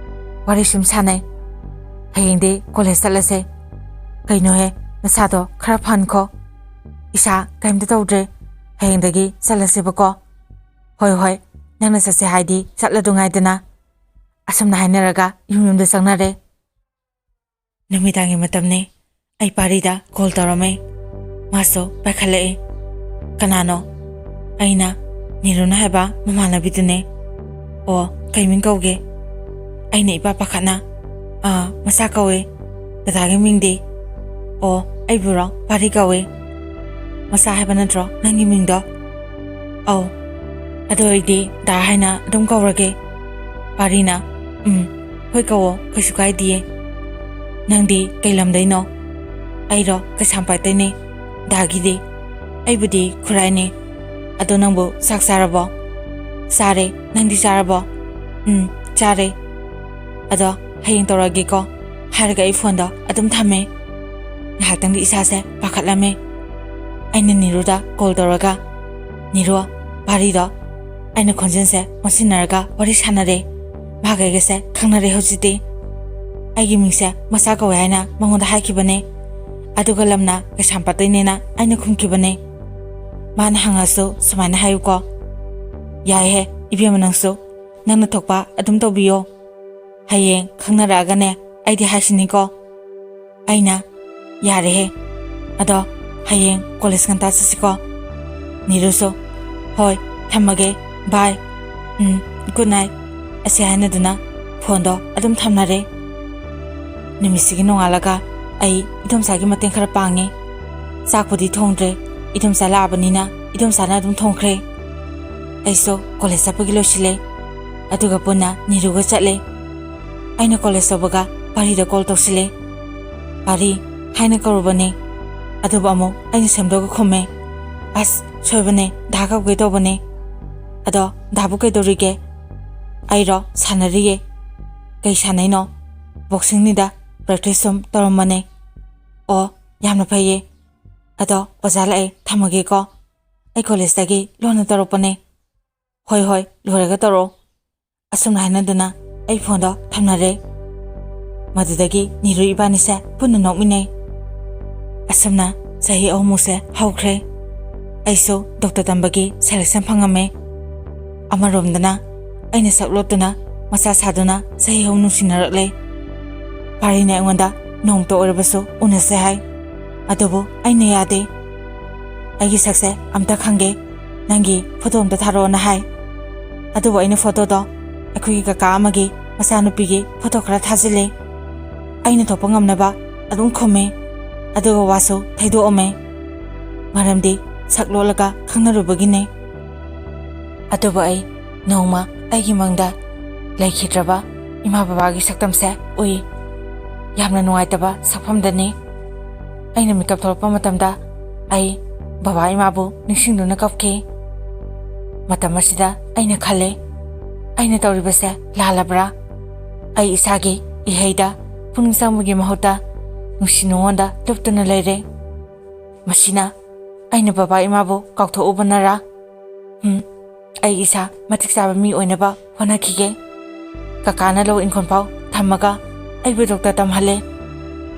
ꯋꯥꯔꯤ ꯁꯨꯝ ꯁꯥꯟꯅꯩ꯫ "ꯍꯌꯦꯡꯗꯤ ꯀꯣꯂꯦꯖ ꯆꯠꯂꯁꯦ꯫" "ꯀꯩꯅꯣꯍꯦ, ꯅꯁꯥꯗꯣ ꯈꯔ ꯐꯍꯟꯈꯣ꯫ ꯏꯁꯥ ꯀꯩꯝꯇ ꯇꯧꯗ꯭ꯔꯦ꯫ ꯍꯌꯦꯡꯗꯒꯤ ꯆꯠꯂꯁꯦꯕꯀꯣ꯫" "ꯍꯣꯏ, ꯍꯣꯏ, ꯅꯪꯅ ꯆꯠꯁꯦ ꯍꯥꯏꯗꯤ ꯆꯠꯂꯗꯨ ꯉꯥꯏꯗꯅ꯫" ꯑꯁꯨꯝꯅ ꯍꯥꯏꯅꯔꯒ ꯌꯨꯝ ꯌꯨꯝꯗ ꯆꯪꯅꯔꯦ꯫ ꯅꯨꯃꯤꯗꯥꯡꯒꯤ ꯃꯇꯝꯅꯤ꯫ ꯑꯩ ꯄꯥꯔꯤꯗ ꯀꯣꯜ ꯇꯧꯔꯝꯃꯦ꯫ ꯃꯥꯁꯨ ꯄꯥꯏꯈꯠꯂꯛꯑꯦ꯫ "ꯀꯅꯥꯅꯣ?" ꯑꯩꯅ, "ꯅꯤꯔꯨꯅ ꯍꯥꯏꯕ ꯃꯃꯥꯟꯅꯕꯤꯗꯨꯅꯦ꯫" "ꯑꯣ, ꯀꯩ ꯃꯤꯡ ꯀꯧꯒꯦ?" ꯑꯩꯅ ꯏꯄꯥ ꯄꯥꯈꯠꯅ, "ꯑꯥ, ꯃꯆꯥ ꯀꯧꯋꯦ꯫ ꯗꯗꯥꯒꯤ ꯃꯤꯡꯗꯤ?" "ꯑꯣ, ꯑꯩꯕꯨꯔꯣ? ꯄꯥꯔꯤ ꯀꯧꯋꯦ꯫ ꯃꯆꯥ ꯍꯥꯏꯕ ꯅꯠꯇ꯭ꯔꯣ ꯅꯪꯒꯤ ꯃꯤꯡꯗꯣ?" "ꯑꯧ꯫ ꯑꯗꯨ ꯑꯣꯏꯗꯤ ꯗꯥ ꯍꯥꯏꯅ ꯑꯗꯨꯝ ꯀꯧꯔꯒꯦ꯫" ꯄꯥꯔꯤꯅ, "ꯎꯝ, ꯍꯣꯏ ꯀꯧꯋꯣ, ꯀꯩꯁꯨ ꯀꯥꯏꯗꯤꯌꯦ꯫ ꯅꯪꯗꯤ ꯀꯩ ꯂꯝꯗꯩꯅꯣ?" "ꯑꯩꯔꯣ? ꯀꯩꯁꯥꯝꯄꯥꯠꯇꯩꯅꯦ꯫ ꯗꯥꯒꯤꯗꯤ?" "ꯑꯩꯕꯨꯗꯤ ꯈꯨꯔꯥꯏꯅꯦ꯫ ꯑꯗꯣ ꯅꯪꯕꯨ ꯆꯥꯛ ꯆꯥꯔꯕꯣ?" "ꯆꯥꯔꯦ꯫ ꯅꯪꯗꯤ ꯆꯥꯔꯕꯣ?" "ꯎꯝ, ꯆꯥꯔꯦ꯫ ꯑꯗꯣ ꯍꯌꯦꯡ ꯇꯧꯔꯛꯑꯒꯦꯀꯣ" ꯍꯥꯏꯔꯒ ꯑꯩ ꯐꯣꯟꯗꯣ ꯑꯗꯨꯝ ꯊꯝꯃꯦ꯫ ꯉꯥꯏꯍꯥꯛꯇꯪꯗꯤ ꯏꯁꯥꯁꯦ ꯄꯥꯈꯠꯂꯝꯃꯦ꯫ ꯑꯩꯅ ꯅꯤꯔꯨꯗ ꯀꯣꯜ ꯇꯧꯔꯒ, "ꯅꯤꯔꯨ, ꯄꯥꯔꯤꯗꯣ ꯑꯩꯅ ꯈꯣꯟꯖꯦꯜꯁꯦ ꯑꯣꯟꯁꯤꯟꯅꯔꯒ ꯋꯥꯔꯤ ꯁꯥꯟꯅꯔꯦ꯫ ꯃꯥꯒ ꯑꯩꯒꯁꯦ ꯈꯪꯅꯔꯦ ꯍꯧꯖꯤꯛꯇꯤ꯫ ꯑꯩꯒꯤ ꯃꯤꯡꯁꯦ ꯃꯆꯥ ꯀꯧꯋꯦ ꯍꯥꯏꯅ ꯃꯉꯣꯟꯗ ꯍꯥꯏꯈꯤꯕꯅꯦ꯫ ꯑꯗꯨꯒ ꯂꯝꯅ ꯀꯩꯁꯥꯝꯄꯥꯠꯇꯩꯅꯦꯅ ꯑꯩꯅ ꯈꯨꯝꯈꯤꯕꯅꯦ꯫ ꯃꯥꯅ ꯍꯪꯉꯁꯨ ꯁꯨꯃꯥꯏꯅ ꯍꯥꯏꯌꯨꯀꯣ꯫" "ꯌꯥꯏꯍꯦ, ꯏꯕꯦꯝꯃ ꯅꯪꯁꯨ꯫ ꯅꯪꯅ ꯊꯣꯛꯄ ꯑꯗꯨꯝ ꯇꯧꯕꯤꯌꯣ꯫ ꯍꯌꯦꯡ ꯈꯪꯅꯔꯛꯑꯒꯅꯦ ꯑꯩꯗꯤ ꯍꯥꯏꯁꯤꯅꯤꯀꯣ꯫" ꯑꯩꯅ, "ꯌꯥꯔꯦꯍꯦ꯫ ꯑꯗꯣ ꯍꯌꯦꯡ ꯀꯣꯂꯦꯖ ꯉꯟꯇꯥ ꯆꯠꯁꯤꯀꯣ꯫" ꯅꯤꯔꯨꯁꯨ, "ꯍꯣꯏ, ꯊꯝꯃꯒꯦ, bye꯫ ꯎꯝ, good night꯫" ꯑꯁꯤ ꯍꯥꯏꯅꯗꯨꯅ ꯐꯣꯟꯗꯣ ꯑꯗꯨꯝ ꯊꯝꯅꯔꯦ꯫ ꯅꯨꯃꯤꯠꯁꯤꯒꯤ ꯅꯣꯡꯉꯥꯜꯂꯒ ꯑꯩ ꯏꯗꯣꯝꯆꯥꯒꯤ ꯃꯇꯦꯡ ꯈꯔ ꯄꯥꯡꯉꯦ꯫ ꯆꯥꯛꯄꯨꯗꯤ ꯊꯣꯡꯗ꯭ꯔꯦ, ꯏꯗꯣꯝꯆꯥ ꯂꯥꯛꯑꯕꯅꯤꯅ ꯏꯗꯣꯝꯆꯥꯅ ꯑꯗꯨꯝ ꯊꯣꯡꯈ꯭ꯔꯦ꯫ ꯑꯩꯁꯨ ꯀꯣꯂꯦꯖ ꯆꯠꯄꯒꯤ ꯂꯣꯏꯁꯤꯜꯂꯦ꯫ ꯑꯗꯨꯒ ꯄꯨꯟꯅ ꯅꯤꯔꯨꯒ ꯆꯠꯂꯦ꯫ ꯑꯩꯅ ꯀꯣꯂꯦꯖ ꯌꯧꯕꯒ ꯄꯥꯔꯤꯗ ꯀꯣꯜ ꯇꯧꯁꯤꯜꯂꯦ꯫ "ꯄꯥꯔꯤ" ꯍꯥꯏꯅ ꯀꯧꯔꯨꯕꯅꯦ꯫ ꯑꯗꯨꯕꯨ ꯑꯃꯨꯛ ꯑꯩꯅ ꯁꯦꯝꯗꯣꯛꯑꯒ ꯈꯨꯝꯃꯦ꯫ "ꯑꯁ, ꯁꯣꯏꯕꯅꯦ, ꯗꯥ ꯀꯧꯒꯦ ꯇꯧꯕꯅꯦ꯫ ꯑꯗꯣ ꯗꯥꯕꯨ ꯀꯩꯗꯧꯔꯤꯒꯦ?" "ꯑꯩꯔꯣ? ꯁꯥꯟꯅꯔꯤꯌꯦ꯫" "ꯀꯩ ꯁꯥꯟꯅꯩꯅꯣ?" "ꯕꯣꯛꯁꯤꯡꯅꯤꯗ, ꯄ꯭ꯔꯦꯛꯇꯤꯁ ꯁꯨꯝ ꯇꯧꯔꯝꯕꯅꯦ꯫" "ꯑꯣ, ꯌꯥꯝꯅ ꯐꯩꯌꯦ꯫ ꯑꯗꯣ ꯑꯣꯖꯥ ꯂꯥꯛꯑꯦ, ꯊꯝꯃꯒꯦꯀꯣ꯫ ꯑꯩ ꯀꯣꯂꯦꯖꯇꯒꯤ ꯂꯣꯟꯅ ꯇꯧꯔꯛꯄꯅꯦ꯫" "ꯍꯣꯏ, ꯍꯣꯏ, ꯂꯣꯏꯔꯒ ꯇꯧꯔꯛꯑꯣ꯫" ꯑꯁꯨꯝꯅ ꯍꯥꯏꯅꯗꯨꯅ ꯑꯩ ꯐꯣꯟꯗꯣ ꯊꯝꯅꯔꯦ꯫ ꯃꯗꯨꯗꯒꯤ ꯅꯤꯔꯨ ꯏꯕꯥꯅꯤꯁꯦ ꯄꯨꯟꯅ ꯅꯣꯛꯃꯤꯟꯅꯩ꯫ ꯑꯁꯨꯝꯅ ꯆꯍꯤ ꯑꯍꯨꯝꯃꯨꯛꯁꯦ ꯍꯧꯈ꯭ꯔꯦ꯫ ꯑꯩꯁꯨ ꯗꯣꯛꯇꯔ ꯇꯝꯕꯒꯤ ꯁꯦꯂꯦꯛꯁꯟ ꯐꯪꯉꯝꯃꯦ꯫ ꯑꯃꯔꯣꯝꯗꯅ ꯑꯩꯅ ꯁꯛ ꯂꯣꯠꯇꯨꯅ ꯃꯆꯥ ꯁꯥꯗꯨꯅ ꯆꯍꯤ ꯑꯍꯨꯝ ꯅꯨꯡꯁꯤꯅꯔꯛꯂꯦ꯫ ꯄꯥꯔꯤꯅ ꯑꯩꯉꯣꯟꯗ ꯅꯣꯡꯃꯇ ꯑꯣꯏꯔꯕꯁꯨ ꯎꯅꯁꯦ ꯍꯥꯏ꯫ ꯑꯗꯨꯕꯨ ꯑꯩꯅ ꯌꯥꯗꯦ꯫ "ꯑꯩꯒꯤ ꯁꯛꯁꯦ ꯑꯝꯇ ꯈꯪꯒꯦ, ꯅꯪꯒꯤ ꯐꯣꯇꯣ ꯑꯝꯇ ꯊꯥꯔꯛꯑꯣꯅ" ꯍꯥꯏ꯫ ꯑꯗꯨꯕꯨ ꯑꯩꯅ ꯐꯣꯇꯣꯗꯣ ꯑꯩꯈꯣꯏꯒꯤ ꯀꯀꯥ ꯑꯃꯒꯤ ꯃꯆꯥꯅꯨꯄꯤꯒꯤ ꯐꯣꯇꯣ ꯈꯔ ꯊꯥꯖꯤꯜꯂꯦ꯫ ꯑꯩꯅ ꯊꯣꯛꯄ ꯉꯝꯅꯕ ꯑꯗꯨꯝ ꯈꯨꯝꯃꯦ, ꯑꯗꯨꯒ ꯋꯥꯁꯨ ꯊꯩꯗꯣꯛꯑꯝꯃꯦ, ꯃꯔꯝꯗꯤ ꯁꯛ ꯂꯣꯜꯂꯒ ꯈꯪꯅꯔꯨꯕꯒꯤꯅꯦ꯫ ꯑꯗꯨꯕꯨ ꯑꯩ ꯅꯣꯡꯃ ꯑꯩꯒꯤ ꯃꯪꯗ ꯂꯩꯈꯤꯗ꯭ꯔꯕ ꯏꯃꯥ ꯕꯕꯥꯒꯤ ꯁꯛꯇꯝꯁꯦ ꯎꯏ꯫ ꯌꯥꯝꯅ ꯅꯨꯡꯉꯥꯏꯇꯕ ꯁꯛꯐꯝꯗꯅꯤ꯫ ꯑꯩꯅ ꯃꯤꯀꯞ ꯊꯣꯛꯂꯛꯄ ꯃꯇꯝꯗ ꯑꯩ ꯕꯕꯥ ꯏꯃꯥꯕꯨ ꯅꯤꯡꯁꯤꯡꯗꯨꯅ ꯀꯞꯈꯤ꯫ ꯃꯇꯝ ꯑꯁꯤꯗ ꯑꯩꯅ ꯈꯜꯂꯦ, "ꯑꯩꯅ ꯇꯧꯔꯤꯕꯁꯦ ꯂꯥꯜꯂꯕ꯭ꯔꯥ? ꯑꯩ ꯏꯁꯥꯒꯤ ꯏꯍꯩꯗ ꯄꯨꯛꯅꯤꯡ ꯆꯪꯕꯒꯤ ꯃꯍꯨꯠꯇ ꯅꯨꯡꯁꯤ ꯅꯨꯡꯉꯣꯟꯗ ꯂꯨꯞꯇꯨꯅ ꯂꯩꯔꯦ꯫ ꯃꯁꯤꯅ ꯑꯩꯅ ꯕꯕꯥ ꯏꯃꯥꯕꯨ ꯀꯥꯎꯊꯣꯛꯎꯕꯅꯔꯥ? ꯍꯝ, ꯑꯩ ꯏꯁꯥ ꯃꯇꯤꯛ ꯆꯥꯕ ꯃꯤ ꯑꯣꯏꯅꯕ ꯍꯣꯠꯅꯈꯤꯒꯦ꯫" ꯀꯀꯥꯅ ꯂꯧ ꯏꯪꯈꯣꯜ ꯐꯥꯎ ꯊꯝꯃꯒ ꯑꯩꯕꯨ ꯗꯣꯛꯇꯔ ꯇꯝꯍꯜꯂꯦ꯫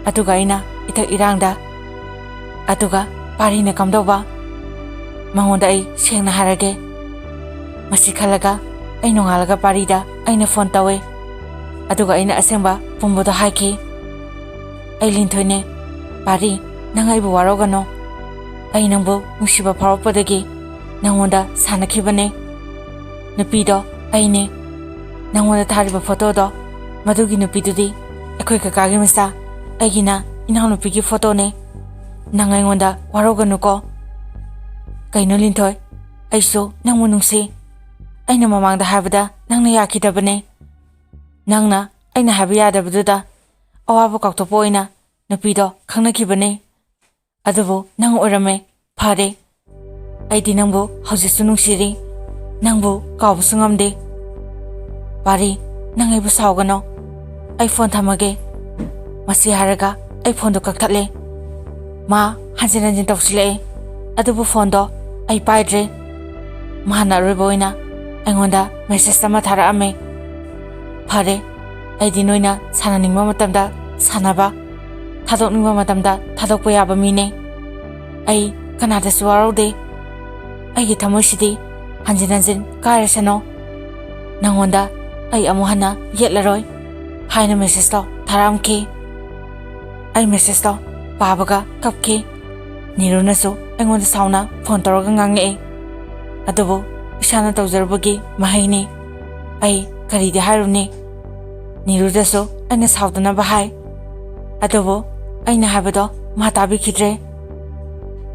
ꯑꯗꯨꯒ ꯑꯩꯅ ꯏꯊꯛ ꯏꯔꯥꯡꯗ, ꯑꯗꯨꯒ ꯄꯥꯔꯤꯅ ꯀꯝꯗꯧꯕ? ꯃꯉꯣꯟꯗ ꯑꯩ ꯁꯦꯡꯅ ꯍꯥꯏꯔꯒꯦ꯫ ꯃꯁꯤ ꯈꯜꯂꯒ ꯑꯩ ꯅꯣꯡꯉꯥꯜꯂꯒ ꯄꯥꯔꯤꯗ ꯑꯩꯅ ꯐꯣꯟ ꯇꯧꯋꯦ꯫ ꯑꯗꯨꯒ ꯑꯩꯅ ꯑꯁꯦꯡꯕ ꯄꯨꯝꯕꯗꯣ ꯍꯥꯏꯈꯤ꯫ "ꯑꯩ ꯂꯤꯟꯊꯣꯏꯅꯦ꯫ ꯄꯥꯔꯤ, ꯅꯪ ꯑꯩꯕꯨ ꯋꯥꯔꯧꯒꯅꯨ꯫ ꯑꯩ ꯅꯪꯕꯨ ꯅꯨꯡꯁꯤꯕ ꯐꯥꯎꯔꯛꯄꯗꯒꯤ ꯅꯪꯉꯣꯟꯗ ꯁꯥꯟꯅꯈꯤꯕꯅꯦ꯫ ꯅꯨꯄꯤꯗꯣ ꯑꯩꯅꯦ꯫ ꯅꯪꯉꯣꯟꯗ ꯊꯥꯔꯤꯕ ꯐꯣꯇꯣꯗꯣ, ꯃꯗꯨꯒꯤ ꯅꯨꯄꯤꯗꯨꯗꯤ ꯑꯩꯈꯣꯏ ꯀꯀꯥꯒꯤ ꯃꯆꯥ, ꯑꯩꯒꯤꯅ ꯏꯅꯥꯎꯅꯨꯄꯤꯒꯤ ꯐꯣꯇꯣꯅꯦ꯫ ꯅꯪ ꯑꯩꯉꯣꯟꯗ ꯋꯥꯔꯧꯒꯅꯨꯀꯣ꯫" "ꯀꯩꯅꯣ ꯂꯤꯟꯊꯣꯏ, ꯑꯩꯁꯨ ꯅꯪꯕꯨ ꯅꯨꯡꯁꯤ꯫ ꯑꯩꯅ ꯃꯃꯥꯡꯗ ꯍꯥꯏꯕꯗ ꯅꯪꯅ ꯌꯥꯈꯤꯗꯕꯅꯦ꯫ ꯅꯪꯅ ꯑꯩꯅ ꯍꯥꯏꯕ ꯌꯥꯗꯕꯗꯨꯗ ꯑꯋꯥꯕ ꯀꯥꯎꯊꯣꯛꯄ ꯑꯣꯏꯅ ꯅꯨꯄꯤꯗꯣ ꯈꯪꯅꯈꯤꯕꯅꯦ꯫ ꯑꯗꯨꯕꯨ ꯅꯪ ꯑꯣꯏꯔꯝꯃꯦ꯫ ꯐꯔꯦ꯫ ꯑꯩꯗꯤ ꯅꯪꯕꯨ ꯍꯧꯖꯤꯛꯁꯨ ꯅꯨꯡꯁꯤꯔꯤ꯫ ꯅꯪꯕꯨ ꯀꯥꯎꯕꯁꯨ ꯉꯝꯗꯦ꯫ ꯄꯥꯔꯤ, ꯅꯪ ꯑꯩꯕꯨ ꯁꯥꯎꯒꯅꯣ꯫ ꯑꯩ ꯐꯣꯟ ꯊꯝꯃꯒꯦ꯫" ꯃꯁꯤ ꯍꯥꯏꯔꯒ ꯑꯩ ꯐꯣꯟꯗꯣ ꯀꯛꯊꯠꯂꯦ꯫ ꯃꯥ ꯍꯟꯖꯤꯟ ꯍꯟꯖꯤꯟ ꯇꯧꯁꯤꯜꯂꯛꯑꯦ, ꯑꯗꯨꯕꯨ ꯐꯣꯟꯗꯣ ꯑꯩ ꯄꯥꯏꯗ꯭ꯔꯦ꯫ ꯃꯍꯥꯛꯅ ꯑꯔꯣꯏꯕ ꯑꯣꯏꯅ ꯑꯩꯉꯣꯟꯗ ꯃꯦꯁꯦꯖ ꯑꯃ ꯊꯥꯔꯛꯑꯝꯃꯦ꯫ "ꯐꯔꯦ, ꯑꯩꯗꯤ ꯅꯣꯏꯅ ꯁꯥꯟꯅꯅꯤꯡꯕ ꯃꯇꯝꯗ ꯁꯥꯟꯅꯕ, ꯊꯥꯗꯣꯛꯅꯤꯡꯕ ꯃꯇꯝꯗ ꯊꯥꯗꯣꯛꯄ ꯌꯥꯕ ꯃꯤꯅꯦ꯫ ꯑꯩ ꯀꯅꯥꯗꯁꯨ ꯋꯥꯔꯧꯗꯦ꯫ ꯑꯩꯒꯤ ꯊꯃꯣꯏꯁꯤꯗꯤ ꯍꯟꯖꯤꯟ ꯍꯟꯖꯤꯟ ꯀꯥꯏꯔꯁꯅꯨ꯫ ꯅꯪꯉꯣꯟꯗ ꯑꯩ ꯑꯃꯨꯛ ꯍꯟꯅ ꯌꯦꯠꯂꯔꯣꯏ" ꯍꯥꯏꯅ ꯃꯦꯁꯦꯖꯇꯣ ꯊꯥꯔꯛꯑꯝꯈꯤ꯫ ꯑꯩ ꯃꯦꯁꯦꯖꯇꯣ ꯄꯥꯕꯒ ꯀꯞꯈꯤ꯫ ꯅꯤꯔꯨꯅꯁꯨ ꯑꯩꯉꯣꯟꯗ ꯁꯥꯎꯅ ꯐꯣꯟ ꯇꯧꯔꯒ ꯉꯥꯡꯉꯛꯑꯦ꯫ ꯑꯗꯨꯕꯨ ꯏꯁꯥꯅ ꯇꯧꯖꯔꯨꯕꯒꯤ ꯃꯍꯩꯅꯤ꯫ ꯑꯩ ꯀꯔꯤꯗꯤ ꯍꯥꯏꯔꯨꯅꯤ? ꯅꯤꯔꯨꯗꯁꯨ ꯑꯩꯅ ꯁꯥꯎꯗꯅꯕ ꯍꯥꯏ꯫ ꯑꯗꯨꯕꯨ ꯑꯩꯅ ꯍꯥꯏꯕꯗꯣ ꯃꯥ ꯇꯥꯕꯤꯈꯤꯗ꯭ꯔꯦ꯫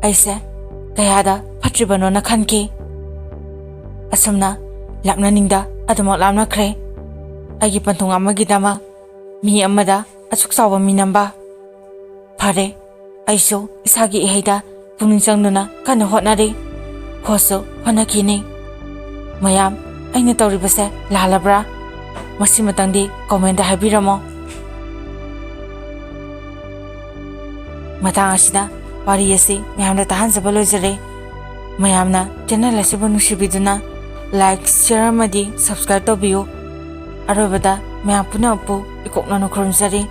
ꯑꯩꯁꯦ ꯀꯌꯥꯗ ꯐꯠꯇ꯭ꯔꯤꯕꯅꯣꯅ ꯈꯟꯈꯤ꯫ ꯑꯁꯨꯝꯅ ꯂꯥꯞꯅꯅꯤꯡꯗ ꯑꯗꯨꯃꯛ ꯂꯥꯞꯅꯈ꯭ꯔꯦ꯫ ꯑꯩꯒꯤ ꯄꯟꯊꯨꯡ ꯑꯃꯒꯤꯗꯃꯛ ꯃꯤ ꯑꯃꯗ ꯑꯁꯨꯛ ꯆꯥꯎꯕ ꯃꯤ ꯅꯝꯕ꯫ ꯐꯔꯦ, ꯑꯩꯁꯨ ꯏꯁꯥꯒꯤ ꯏꯍꯩꯗ ꯄꯨꯛꯅꯤꯡ ꯆꯪꯗꯨꯅ ꯀꯟꯅ ꯍꯣꯠꯅꯔꯤ꯫ ꯍꯣꯠꯁꯨ ꯍꯣꯠꯅꯈꯤꯅꯤ꯫ ꯃꯌꯥꯝ, ꯑꯩꯅ ꯇꯧꯔꯤꯕꯁꯦ ꯂꯥꯜꯂꯕ꯭ꯔꯥ? ꯃꯁꯤꯃꯇꯪꯗꯤ ꯀꯣꯃꯦꯟꯗ ꯍꯥꯏꯕꯤꯔꯝꯃꯣ꯫ ꯃꯇꯥꯡ ꯑꯁꯤꯗ ꯋꯥꯔꯤ ꯑꯁꯤ ꯃꯌꯥꯝꯗ ꯇꯥꯍꯟꯖꯕ ꯂꯣꯏꯖꯔꯦ꯫ ꯃꯌꯥꯝꯅ ꯆꯦꯅꯦꯜ ꯑꯁꯤꯕꯨ ꯅꯨꯡꯁꯤꯕꯤꯗꯨꯅ ꯂꯥꯏꯛ, ꯁꯤꯌꯔ ꯑꯃꯗꯤ ꯁꯕꯁꯀ꯭ꯔꯥꯏꯕ ꯇꯧꯕꯤꯌꯨ꯫ ꯑꯔꯣꯏꯕꯗ ꯃꯌꯥꯝ ꯄꯨꯝꯅꯃꯛꯄꯨ ꯏꯀꯣꯛꯅꯅ ꯈꯨꯔꯨꯝꯖꯔꯤ꯫